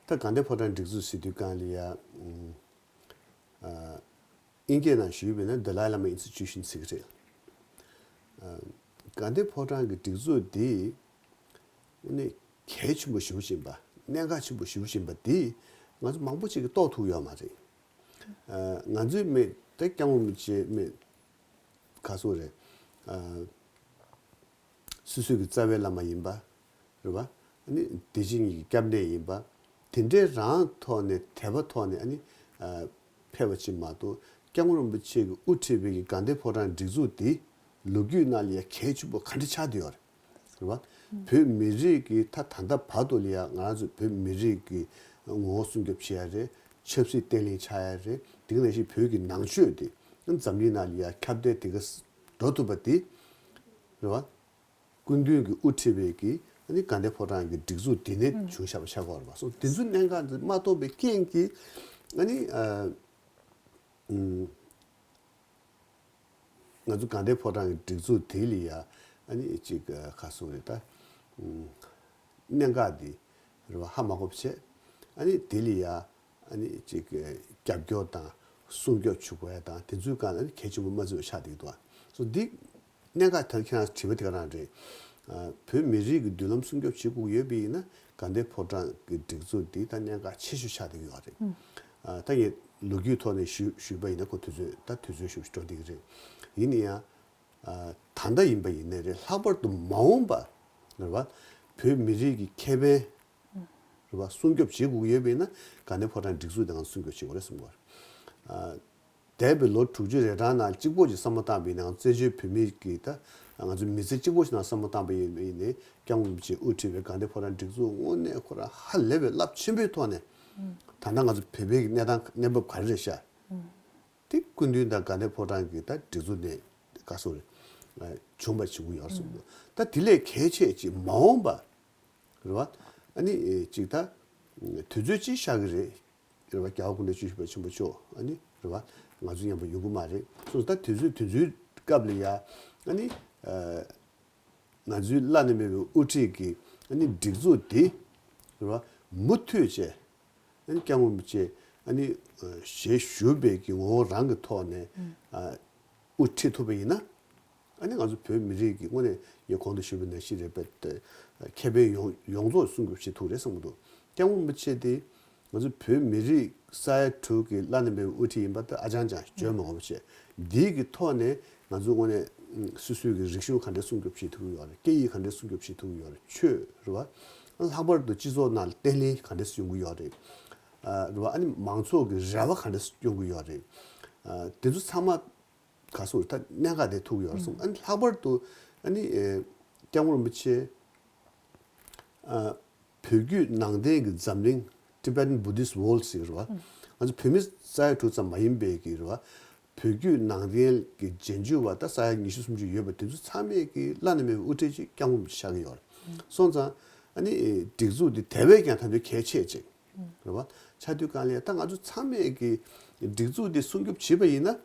ད་དགའ་ལྡན་ཕོ་བྲང་སྒྲིག་འཛུགས་ཟེར་དུས་གང་ལ་ཡ་ཨ་དབྱིན་སྐད་ནང་ཞུས་པ་ཡིན་ན་The Dalai Lama Institution ཟེར་གྱི་རེད། ཨ་དགའ་ལྡན་ཕོ་བྲང་གི་སྒྲིག་འཛུགས་དེ་ནི་གལ་ཆེན་པོ་ཞེ་པོ་ཅིག་ཡིན་པ། གནད་འགག་ཆེན་པོ་ཞེ་པོ་ཅིག་ཡིན་པ་དེ་ང་ཚོ་མང་པོ་ཅིག་གིས་རྟོགས་ཐུབ་ཡོད་མ་རེད། ཨ་ང་ཚོའི་མི་ད་སྐྱབས་མགོན་རིན་པོ་ཆེ་མི་ག་སོ་རེད། ཨ་སོ་སོའི་གི་རྩ་བའི་བླ་མ་ཡིན་པ་རེད་བ། ཨ་ནི་དེ་བཞིན་གྱི་སྐྱབས་གནས་ཡིན་པ། དེ་འདྲའི་རང་ཐོག་ནས་དད་པ་ཐོག་ནས་ཨ་ནི་ཨ་ཕེབས་པ་ཅིག་མ་གཏོགས་སྐྱབས་མགོན་རིན་པོ་ཆེ་གིས་དབུ་ཁྲིད་པའི་གི་དགའ་ལྡན་ཕོ་བྲང་སྒྲིག་འཛུགས་འདི་ལོ་རྒྱུས་ནང་ལ་ཡ་གལ་ཆེན་པོ་ག་འདྲ་ཆགས་བསྡད་ཡོད་རེད། རེད་བ། བོད་མི་རིགས་ཀྱི་ད་ད་ལྟ་བར་དུ་ལ་ཡ་ང་རང་ཚོ་བོད་མི་རིགས་ཀྱི་ངོ་བོ་སྲུང་སྐྱོབ་བྱེད་ཡ་རེད། ཆབ་སྲིད་བརྟན་ལྷིང་ཆགས་ཡ་རེད། དེ་ག་ནང་བཞིན་བོད་ཀྱི་ནང་ཆོས་དེ་འཛམ་གླིང་ནང་ལ་ཡ་ཁྱབ་གདལ་དེ་ག་འགྲོ་ཐུབ་པ་དེ་རེད་བ། སྐུ་མདུན་གྱིས་དབུ་ཁྲིད་པའི་གི་ཨ་ནི་དགའ་ལྡན་ཕོ་བྲང་གི་སྒྲིག་འཛུགས་དེ་ནས་བྱུང་བཞག་པ་ཆགས་ཀྱི་ཡོད་རེད་བ། སོ་དེ་ཚོའི་གནད་འགག་འདི་མ་རྟོགས་པའི་རྐྱེན་གྱིས་ཨ་ནི་ཨ་ཨུམ། ང་ཚོ་དགའ་ལྡན་ཕོ་བྲང་གི་སྒྲིག་འཛུགས་དེ་ལ་ཡ་ཨ་ནི་ཅིག་ག་སོང་རེད་ད། གནད་འགག་འདི་རེད་བ་ཧ་མ་གོ་བ་བྱས། ཨ་ནི་དེ་ལ་ཡ་ཨ་ནི་ཅིག་རྒྱབ་སྐྱོར་དང་སྲུང་སྐྱོབ་བྱེད་དགོས་ཡ་དང་དེ་ཚོའི་སྒང་ལ་ཨ་ནི་གལ་ཆེན་པོ་མ་བརྩི་བ་ཆགས་བསྡད་འདུག་སོ་འདི་གནད་འགག་ད་ཁྱེད་རང་དྲི་བ་དེ་ག་རང་རེད། བོད་མི་རིགས་ཀྱི་མདུན་ལམ་སྲུང་སྐྱོབ་བྱེད་དགོས་ཡོད་པ་ཡིན་ན་དགའ་ལྡན་ཕོ་བྲང་གི་སྒྲིག་འཛུགས་འདི་ད་གནད་འགག་ཆེ་ཤོས་ཆགས་བསྡད་ཀྱི་ཡོད་རེད། ཨ་ད་ངས་ལོ་རྒྱུས་ཐོག་ནས་ཞུ་ཞུས་པ་ཡིན་ན་ཁོ་དུས་ཚོད་ད་དུས་ཚོད་ཞུ་ཞུ་འགྲོ་བསྡད་ཀྱི་རེད། ཡིན་ན་ཡང་ཨ་ད་ལྟ་ཡིན་པ་ཡིན་ནའི་རེད། ལྷག་པར་དུ་མ་འོངས་པ་རེད་བ། བོད་མི་རིགས་ཀྱི་ཁེ་ཕན་རེད་བ་སྲུང་སྐྱོབ་བྱེད་དགོས་ཀྱི་ཡོད་པ་ཡིན་ན་དགའ་ལྡན་ཕོ་བྲང་སྒྲིག་འཛུགས་དེ་ང་སྲུང་སྐྱོབ་བྱེད་དགོས་རེད་བསམ་གྱི་ཡོད་རེད། ཨ། འདས་པའི་ལོ་དྲུག་ཅུ་རེ་གྲངས་ནང་གཅིག་པོ་ཅིག་བསམ་བློ་བཏང་བ་ཡིན་ནའང་བཙན་བྱོལ་བོད་མི་གི་ད་ང་ཚོ་མི་ཚེ་གཅིག་པོ་ཞིག་ནང་བསམ་བློ་བཏང་བ་ཡིན་ནའི་སྐྱབས་མགོན་རིན་པོ་ཆེས་དབུ་ཁྲིད་པའི་དགའ་ལྡན་ཕོ་བྲང་སྒྲིག་འཛུགས་དངོས་གནས་ཁོ་རང་ཧ་ལས་པའི་རླབས་ཆེན་པོའི་ཐོག་ནས་ད་ལྟ་ང་ཚོ་བོད་པའི་གི་གནས་སྟངས་གནས་བབ་ག་རེ་རེད་ཤག་དེ་སྐུ་མདུན་དང་དགའ་ལྡན་ཕོ་བྲང་གི་ད་སྒྲིག་འཛུགས་ནས་ག་སོ་རེད་བྱུང་བ་བྱེད་ཀྱི་ཡོད་རེད་གསུངས་འདུག་ད་དེ་ལས་གལ་ཆེ་ཅིག་མ་འོངས་པ་རེད་བ། ཨ་ནི་ཅིག་ད་དུས་ཚོད་ཅིག་ཤར་གི་རེད། རེད་བ། རྒྱལ་བ་སྐུ་ཕྲེང་བཅུ་བཞི་པ་ཆེན་པོ་མཆོག་ཨ་ནི་རེད་བ། ང་ཚོ་མཉམ་པོ་ཡོང་གི་མ་རེད་གསུངས། ད་དུས་ཚོད་དུས་ཚོད་སྐབས་ལ་ཡ་ཨ་ནི་ཨ་ང་ཚོའི་བླ་ན་མེད་པའི་དབུ་ཁྲིད་ཀྱི་ཨ་ནི་སྒྲིག་འཛུགས་འདི་རེད་བ། མུ་མཐུད་བྱས་ཨ་ནི་སྐྱབས་མགོན་རིན་པོ་ཆེ་ཨ་ནི་ཞལ་བཞུགས་པའི་གི་ངོ་བོ་རང་གི་ཐོག་ནས་ཨ་དབུ་ཁྲིད་ཐུབ་པ་ཡིན་ན། ཨ་ནི་ང་ཚོ་བོད་མི་རིགས་ཀྱི་དངོས་གནས་ངས་གོང་དུ་ཞུས་པ་ནང་བཞིན་རེད་པས། ཁེ་ཕན་ཡོངས་ཡོངས་རྫོགས་སྲུང་སྐྱོབ་བྱེད་ཐུབ་རེད་བསམ་གྱི་འདུག་སྐྱབས་མགོན་རིན་པོ་ཆེ་དེ་ང་ཚོ་བོད་མི་རིགས་ས་ཡ་དྲུག་གི་བླ་ན་མེད་པའི་དབུ་ཁྲིད་ཡིན་པ་དེ་ཨ་ཅང་ཅང་བརྗོད་མ་དགོས་པ་བྱས། འདིའི་གི་ཐོག་ནས་ང་ཚོ་དངོས་གནས་སོ་སོའི་གི་རིག་གཞུང་ག་འདྲས་སྲུང་སྐྱོབ་བྱེད་ཐུབ་ཀྱི་ཡོད་རེད། སྐད་ཡིག་ག་འདྲས་སྲུང་སྐྱོབ་བྱེད་ཐུབ་ཀྱི་ཡོད་རེད། ཆོས་རེད་བ། ལྷག་པར་དུ་སྤྱི་ཚོགས་ནང་ལ་བརྟན་ལྷིང་ག་འདྲས་ཡོང་གི་ཡོད་རེད། ཨ་རེད་བ། ཨ་ནི་མང་ཚོགས་ཀྱི་རེ་བ་ག་འདྲས་ཡོང་གི་ཡོད་རེད། ཨ་དེ་ཚོ་ཚང་མ་ག་སོང་རེད། ད་གནད་འགག་དེ་ཐུག་ཡོད་རེད་གསུངས། ཨ་ནི་ལྷག་པར་དུ་ཨ་ནི་ཨེ་སྐྱབས་མགོན་རིན་པོ་ཆེ་ཨ་བོད་བརྒྱུད་ནང་བསྟན་གྱི་འཛམ་གླིང་Tibetan Buddhist World ཟེར་གྱི་རེད་བ། ང་ཚོ་བོད་མི་ས་ཡ་དྲུག་ཙམ་མ་ཡིན་པའི་གི་རེད་བ། བོད་བརྒྱུད་ནང་བསྟན་གྱི་རྗེས་འཇུག་པ་ད་ས་ཡ་ཉི་ཤུ་སུམ་ཅུ་ཡོད་པ་དེ་ཚོ་ཚང་མས་གི་བླ་ན་མེད་པའི་དབུ་ཁྲིད་ཅིག་སྐྱབས་མགོན་རིན་པོ་ཆེ་ཆགས་ཀྱི་ཡོད་རེད། སོང་ཙང་ཨ་ནི་སྒྲིག་འཛུགས་འདི་དེ་བས་ཀྱང་ད་དུང་གལ་ཆེ་ཅིག་རེད་བ། ཆགས་དུས་གང་ལ་ད་ང་ཚོ་ཚང་མས་ཀྱི་སྒྲིག་འཛུགས་འདི་སྲུང་སྐྱོབ་བྱེད་པ་ཡིན་ན།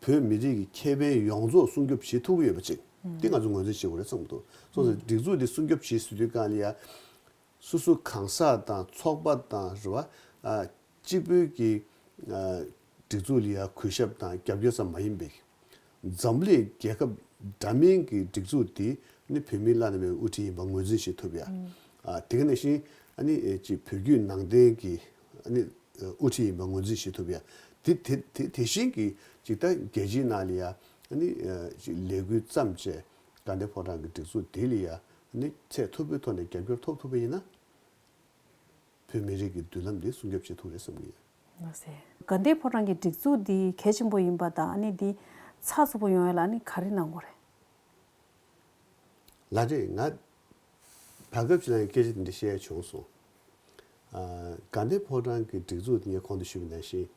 བོད་མི་རིགས་ཀྱི་ཁེ་ཕན་ཡོངས་རྫོགས་སྲུང་སྐྱོབ་བྱེད་ཐུབ་ཀྱི་ཡོད་པ་ཅིག་འདི་ང་ཚོ་ངོས་འཛིན་བྱེད་དགོས་རེད་བསམ་གྱི་འདུག་སོང་ཙང་སྒྲིག་འཛུགས་འདི་སྲུང་སྐྱོབ་བྱེད་ཟེར་དུས་གང་ལ་ཡ། སོ་སོ་གང་ཟག་དང་ཚོགས་པ་དང་རེད་བ། ཨ་གཅིག་པུའི་གི་ཨ་སྒྲིག་འཛུགས་ལ་ཡ་གུས་ཞབས་དང་རྒྱབ་སྐྱོར་ཙམ་མ་ཡིན་པའི། འཛམ་གླིང་རྒྱལ་ཁབ་འདྲ་མིན་གྱི་སྒྲིག་འཛུགས་དེ་ནི་བོད་མིའི་བླ་ན་མེད་པའི་དབུ་ཁྲིད་ཡིན་པ་ངོས་འཛིན་བྱེད་ཐུབ་ཡ། ཨ་དེ་ག་ནང་བཞིན་ཨ་ནི་ཨེ་ཅིག་བོད་བརྒྱུད་ནང་བསྟན་གྱི་ཨ་ནི་དབུ་ཁྲིད་ཡིན་པ་ངོས་འཛིན་བྱེད་ཐུབ་ཡ། དེ་དེ་དེ་དེ་བཞིན་གྱི་ཅིག་ད་རྒྱལ་སྤྱིའི་ནང་ལ་ཡ་ ཨ་ནི་ཅིག་ལས་འགུལ་བརྩམས་བྱས་དགའ་ལྡན་ཕོ་བྲང་གི་སྒྲིག་འཛུགས་འདི་ལ་ཡ་ཨ་ནི་ཚད་མཐོ་པོའི་ཐོག་ནས་རྒྱབ་སྐྱོར་ཐོབ་ཐུབ་པ་ཡིན་ན། བོད་མི་རིགས་ཀྱི་མདུན་ལམ་འདི་སྲུང་སྐྱོབ་བྱེད་ཐུབ་རེད་བསམ་གྱི་ཡོད། ལགས་སེ། དགའ་ལྡན་ཕོ་བྲང་གི་སྒྲིག་འཛུགས་འདི་གལ་ཆེན་པོ་ཡིན་པ་དང་ཨ་ནི་འདི་ཚགས་ཚུད་པོ་ཡོང་ཡ་ལ་ཨ་ནི་ག་རེ་གནང་དགོས་རེད། ལགས་རེད། ང་བར་སྐབས་ཤིག་ལ་སྐད་ཆ་འདི་འདྲ་བཤད་ཡ་བྱུང་སོང་། ཨ། དགའ་ལྡན་ཕོ་བྲང་གི་སྒྲིག་འཛུགས་འདི་ངས་གོང་དུ་ཞུས་པ་ནང་བཞིན།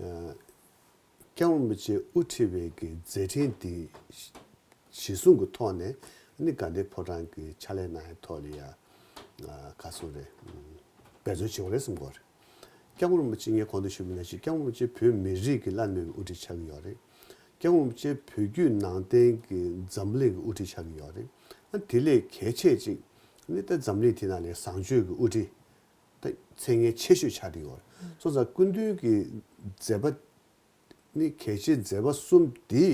ཨ། སྐྱབས་མགོན་རིན་པོ་ཆེ་དབུ་ཁྲིད་པའི་གི་མཛད་འཕྲིན་འདི་གཞི་བཟུང་གི་ཐོག་ནས་ནི་དགའ་ལྡན་ཕོ་བྲང་གི་ཕྱག་ལས་གནང་ཡའི་ཐོག་ལ་ཡ་ག་ཚོད་རེད། འབད་བརྩོན་བྱེད་དགོས་རེད་བསམ་གྱི་ཡོད་རེད། སྐྱབས་མགོན་རིན་པོ་ཆེ་ངས་གོང་དུ་ཞུས་པ་ནང་བཞིན་སྐྱབས་མགོན་རིན་པོ་ཆེ་བོད་མི་རིགས་ཀྱི་བླ་ན་མེད་པའི་དབུ་ཁྲིད་ཆགས་ཀྱི་ཡོད་རེད། སྐྱབས་མགོན་རིན་པོ་ཆེ་བོད་བརྒྱུད་ནང་བསྟན་གྱི་འཛམ་གླིང་གི་དབུ་ཁྲིད་ཆགས་ཀྱི་ཡོད་རེད། ཨ། དེ་ལས་གལ་ཆེ་ཅིག་ནི་ད་འཛམ་གླིང་དེ་ནང་ནས་བཟང་སྤྱོད་ཀྱི་དབུ་ཁྲིད་ད་མཚན་སྙན་ཆེ་ཤོས་ཆགས་བསྡད་ཡོད་རེད། སོང་ཙང་སྐུ་མདུན་གྱི་མཛད་པ་ནི་གལ་ཆེའི་མཛད་པ་གསུམ་འདི་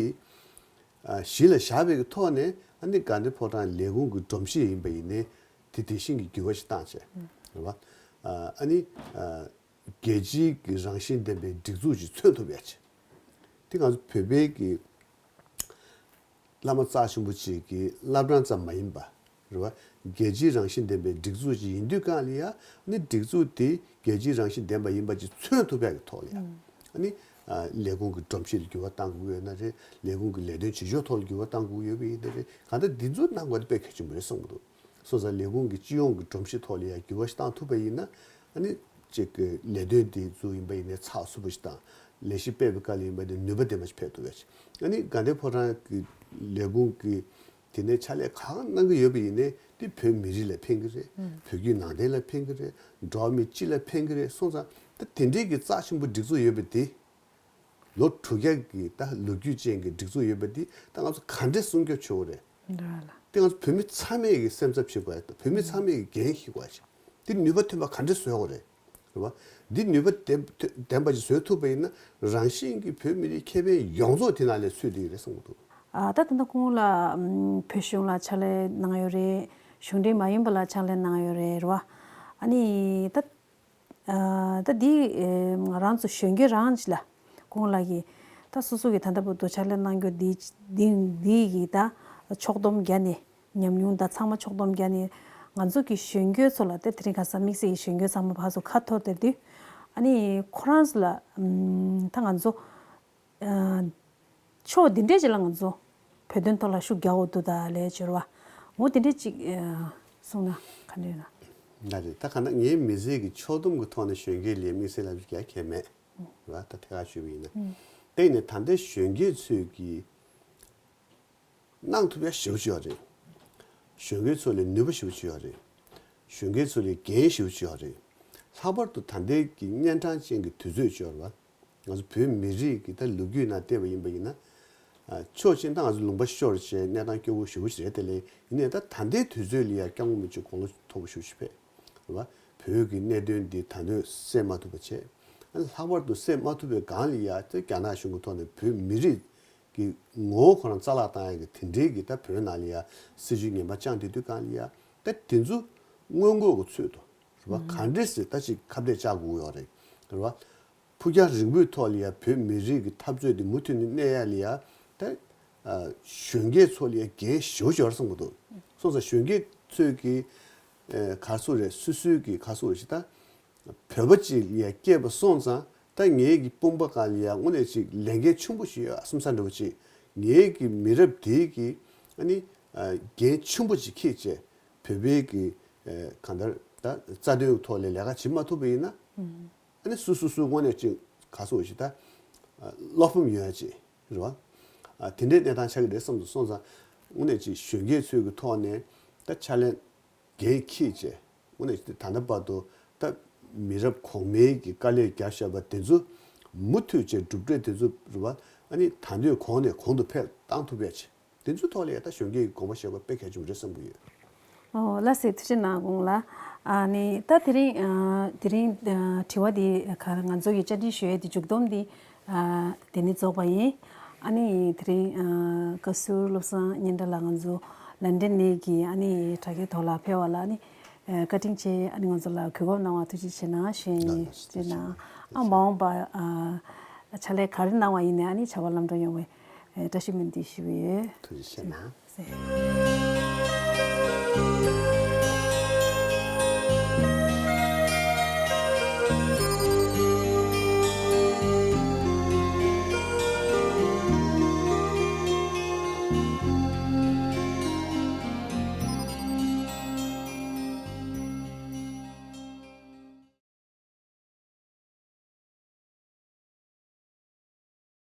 ཨ་གཞི་ལ་བཞག་པའི་གི་ཐོག་ནས་ཨ་ནི་དགའ་ལྡན་ཕོ་བྲང་ལས་ཁུངས་ཀྱི་སྒྲོམ་གཞི་ཡིན་པ་ཡིན་ནའི་དེ་དེ་བཞིན་གྱི་འགྱུར་བ་ཞིག་བཏང་བྱས་རེད་བ། ཨ་ནི་རྒྱལ་སྤྱིའི་གི་རང་བཞིན་ལྡན་པའི་སྒྲིག་འཛུགས་ཤིག་མཚོན་ཐུབ་ཡ་བྱས། དེ་ང་ཚོ་བོད་པའི་གི་བླ་མ་རྩ་ཆེན་པོ་གཅིག་གི་བླ་བྲང་ཙམ་མ་ཡིན་པ། རེད་བ། རྒྱལ་སྤྱིའི་རང་བཞིན་ལྡན་པའི་སྒྲིག་འཛུགས་ཅིག་ཡིན་དུས་གང་ལ་ཡ་ནི་སྒྲིག་འཛུགས་དེ་རྒྱལ་སྤྱིའི་རང་བཞིན་ལྡན་པ་ཡིན་པ་ཅིག་མཚོན་ཐུབ་ཡག་གི་ཐོག་ལ་ཡ། ཨ་ནི་ལས་ཁུངས་ཀྱི་སྒྲོམ་གཞི་ལ་འགྱུར་བ་གཏང་དགོས་ཡོད་ན་རེད། ལས་ཁུངས་ཀྱི་ལས་དོན་བྱེད་ཕྱོགས་ཐོག་ལ་འགྱུར་བ་གཏང་དགོས་ཡོད་པ་ཡིན་ན་རེད། གང་ལྟར་འདི་ཚོ་གནང་དགོས་དེ་དཔེ་གལ་ཆེན་པོ་རེད་བསམ་གྱི་འདུག་སོང་ཙང་ལས་ཁུངས་ཀྱི་སྤྱི་ཡོངས་ཀྱི་སྒྲོམ་གཞི་ཐོག་ལ་ཡ་འགྱུར་བ་ཞིག་གཏང་ཐུབ་པ་ཡིན་ན་ཨ་ནི་ཅིག་གི་ལས་དོན་འདི་ཚོ་ཡིན་པ་ཡིན་ནའི་ཚགས་ཚུད་པོ་ཞིག་དང་ལས་གཞི་སྤེལ་བའི་སྐབས་ལ་ཡིན་པ་ནི་ནུས་པ་ལྡན་པ་ཞིག་ཕེབས་ཐུབ་ཡ་ཞིག་ཨ་ནི་དགའ་ལྡན་ཕོ་བྲང་གི་ལས་ཁུངས་ཀྱི་དེ་ནས་ཕྱག་ལས་གང་གནང་གི་ཡོད་པ་ཡིན་ནའི་དེ་བོད་མི་རིགས་ལ་ཕན་གི་རེད། བོད་བརྒྱུད་ནང་བསྟན་ལ་ཕན་གི་རེད། འགྲོ་བ་མི་སྤྱི་ལ་ཕན་གི་རེད། སོང་ཙང་ད་དེ་འདྲའི་གི་རྩ་ཆེན་པོ་སྒྲིག་འཛུགས་ཡོད་པ་དེ་ལོ་དྲུག་བརྒྱ་གི་ད་ལོ་རྒྱུས་ཅན་གྱི་སྒྲིག་འཛུགས་ཡོད་པ་དེ་ད་ང་ཚོ་ག་འདྲས་སྲུང་སྐྱོབ་བྱེད་དགོས་རེད། འདྲ་ལ། དེ་ང་ཚོ་བོད་མི་ཚང་མས་གི་སེམས་འཚབ་བྱེད་དགོས་ཡ་ད་བོད་མི་ཚང་མས་གི་འགན་འཁྱེར་དགོས་ཡ་ཞིག་དེ་ནུས་པ་ཐོན་པ་ག་འདྲས་བཟོ་དགོས་རེད། རེད་བ། འདི་ནུས་པ་ལྡན་ལྡན་པ་ཅིག་བཟོ་ཐུབ་པ་ཡིན་ན་རང་བཞིན་གྱིས་བོད་མི་རིགས་ཁེ་ཕན་ཡོངས་རྫོགས་དེ་ནང་ལ་ཚུད་བསྡད་ཡོད་རེད་བསམ་གྱི་འདུག་ཨ། ད་ད་ལྟ་སྐུ་ངོ་ལགས་ཨམ་བོད་གཞུང་ལ་ཕྱག་ལས་གནང་ཡོད་རེད། གཞུང་འབྲེལ་མ་ཡིན་པ་ལ་ཕྱག་ལས་གནང་ཡོད་རེད། རེད་བ། ཨ་ནི་ད་ཨ་ད་འདི་ཨེ་ང་རང་ཚོ་གཞོན་སྐྱེས་རང་ཅིག་ལ་སྐུ་ངོ་ལགས་ཀྱིས་ད་སོ་སོ་གི་ད་ལྟ་བར་དུ་ཕྱག་ལས་གནང་རྒྱུ་འདི་འདི་འདི་གི་ད་ཕྱོགས་བསྡོམས་བརྒྱབ་ནས། ཉམས་མྱོང་དང་ཚང་མ་ཕྱོགས་བསྡོམས་བརྒྱབ་ནས་ང་ཚོ་གི་གཞོན་སྐྱེས་ཚོ་ལ་ད་དེ་རིང་ཁ་སང་དམིགས་བསལ་གྱི་གཞོན་སྐྱེས་ཚང་མ་ཕར་ཚུར་ཁ་འཐོར་བསྡད་དུས་ཨ་ནི་ཁོ་རང་ཚོ་ལ་ཨམ་ད་ང་ཚོ་ཨ་ཕྱོགས་འདི་འདྲས་ཅིག་ལ་ང་ཚོ་བོད་དོན་ཐོག་ལ་ཤུགས་རྒྱག་དགོས་འདུག་ད་ལས་སྦྱོར་བ་འོ་དེ་འདྲས་ཅིག་ཨ་གསུངས་ན་ག་འདྲས་ཡོད་ན། ད་རེད་ད་ག་ན་ངའི་མི་ཚེ་གི་ཕྱོགས་བསྡོམས་ཀྱི་ཐོག་ནས་གཞོན་སྐྱེས་ལ་དམིགས་བསལ་ལབ་རྒྱག་གི་མེད་ར། ད་ཐད་ཀར་ཞུས་པ་ཡིན་ན་ཨུམ་སྟེང་ནས་ད་ལྟའི་གཞོན་སྐྱེས་ཚོས་ཀྱི་གནང་ཐུབ་ཡ་ཞེ་པོ་ཅིག་ཡོད་རེད། གཞོན་སྐྱེས་ཚོ་ལ་ནུས་པ་ཞེ་པོ་ཅིག་ཡོད་རེད། གཞོན་སྐྱེས་ཚོ་ལ་འགན་ཞེ་པོ་ཅིག་ཡོད་རེད། ལྷག་པར་དུ་ད་ལྟའི་གི་གཉན་འཕྲང་ཅན་གྱི་དུས་ཚོད་ཅིག་ཡོད་རེད་བ། ང་ཚོ་བོད་མི་རིགས་ཀྱི་ད་ལོ་རྒྱུས་ནང་བལྟས་པ་ཡིན་པ་ཡིན་ན། ཨ་ཕྱོགས་གཅིག་ད་ང་ཚོ་ལུང་པ་ཤོར་བྱས་གནས་སྟངས་སྐྱོ་བོ་ཞེ་པོ་ཅིག་རེད་དེ་ལས་ཡིན་ནའི་ད་ད་ལྟའི་དུས་ཚོད་ལ་ཡ་སྐྱབས་མགོན་རིན་པོ་ཆེ་དགུང་ལོ་མཐོ་པོ་ཞེ་པོ་ཅིག་ཕེབས། རེད་བ། བོད་ཀྱི་གནད་དོན་འདི་ད་དུང་སེལ་མ་ཐུབ་པ་བྱས། ཨ་ནི་ལྷག་པར་དུ་སེལ་མ་ཐུབ་པའི་སྒང་ལ་ཡ་ད་རྒྱ་ནག་གཞུང་གི་ཐོག་ནས་བོད་མི་རིགས་ཀྱི་ངོ་བོ་ཁོ་རང་རྩ་བརླག་བཏང་ཡག་གི་དེ་འདྲའི་གི་ད་བོད་ནང་ལ་ཡ་སྲིད་བྱུས་ངན་པ་བཅངས་བསྡད་དུས་སྒང་ལ་ཡ་ད་དེ་ཚོ་སྔོན་འགོག་གི་ཚུལ་དུ་རེད་བ། ག་འདྲས་སེ་ད་ཅིག་ཁ་གཏད་བཅག་དགོས་ཡོད་རེད། རེད་བ། ཕུགས་རྒྱང་རིང་པོའི་ཐོག་ལ་ཡ་བོད་མི་རིགས་ཀྱི་འཐབ་རྩོད་འདི་མུ་མཐུད་ནས་གནས་ཡ་ལ་ཡ་ད་ཨ་གཞོན་སྐྱེས་ཚོ་ལ་ཡ་འགན་ཞེ་པོ་ཅིག་ཡོད་རེད་བསམ་གྱི་འདུག་སོང་ཙང་གཞོན་སྐྱེས་ཚོས་ཀྱི་ཨ་ག་རེ་ཟེར་རེད། སོ་སོའི་གི་ག་རེ་ཟེར་རེད་ཞེ་ད། བོད་པ་ཅིག་ལ་ཡ་སྐྱེས་པ་སོང་ཙང་ད་ངའི་གི་དཔུང་པ་སྒང་ལ་ཡ་དངོས་གནས་ཅིག་ལས་འགན་ཆེན་པོ་ཞིག་ཡོད་བསམ་ས་འདྲ་བོ་ཅིག་ངའི་གི་མི་རབས་དེའི་གི་ཨ་ནི་ཨ་འགན་ཆེན་པོ་ཅིག་འཁྱེར་བྱས་བོད་པའི་གི་ཨ་གང་ལྟར་ད་རྩ་དོན་གི་ཐོག་ལ་ལས་ཀ་བྱེད་མ་ཐུབ་པ་ཡིན་ན། ཨ་ནི་སུ་སུ་སུ་དངོས་གནས་ཅིག་ག་རེ་ཟེར་རེད་ཞེ་ད། ཨ་བློ་ཕམ་ཡོང་ཡ་ཅིག་རེད་བ། ཨ་དེ་འདྲའི་གནས་སྟངས་ཆགས་ཀྱི་རེད་བསམ་སོང་ཙང་དངོས་གནས་ཅིག་གཞོན་སྐྱེས་ཚོའི་གི་ཐོག་ནས་ད་ཕྱག་ལས་འགན་འཁྱེར་བྱས་དངོས་གནས་ཅིག་ད་ལྟ་བར་དུ་ད་མི་རབས་གོང་མའི་གི་དཀའ་ལས་བརྒྱབ་བཞག་པ་དེ་ཚོ་མུ་མཐུད་བྱས་གྲུབ་འབྲས་དེ་ཚོ་རེད་བ། ཨ་ནི་ད་དུང་གོང་ནས་གོང་དུ་འཕེལ་བཏང་ཐུབ་ཡ་ཅིག་དེ་ཚོའི་ཐོག་ལ་ཡ་ད་གཞོན་སྐྱེས་ཀྱི་དགོངས་པ་བཞེས་པ་དཔེ་གལ་ཆེན་པོ་རེད་བསམ་གྱི་ཡོད། ཨོ་ལགས་སེ། ཐུགས་རྗེ་གནང་སྐུ་ངོ་ལགས། ཨ་ནི་ད་དེ་རིང་ཨ་དེ་རིང་ཨ་དྲི་བ་འདི་ག་རེ་ང་ཚོ་གི་བཅར་འདྲི་ཞུ་ཡས་དེ་མཇུག་བསྡོམས་འདི་ཨ་དེ་ནས་རྫོགས་པ་ཡིན། ཨ་ནི་དེ་རིང་ཨ་བཀའ་ཟུར་བློ་བཟང་སྙན་གྲགས་ལགས་ང་ཚོ་ལན་ཌན་ནས་ཀྱི་ཨ་ནི་དྲ་རྒྱའི་ཐོག་ལ་ཕེབས་པ་ལ་ཨ་ནི་ཨ་བཀའ་དྲིན་ཆེ། ཨ་ནི་ང་ཚོ་ལ་གུས་བཀུར་གནང་བ་ཐུགས་རྗེ་ཆེ་གནང་ཞུ་ཡིན། ཐུགས་རྗེ་གནང་། ཨ་མ་འོངས་པ་ཨ་ཕྱག་ལས་ག་རེ་གནང་བ་ཡིན་ནའི་ཨ་ནི་བྱ་བ་ལམ་འགྲོ་ཡོང་བའི་ བཀྲ་ཤིས་སྨོན་འདུན་ཞུ་གི་ཡོད། ཐུགས་རྗེ་ཆེ་གནང་།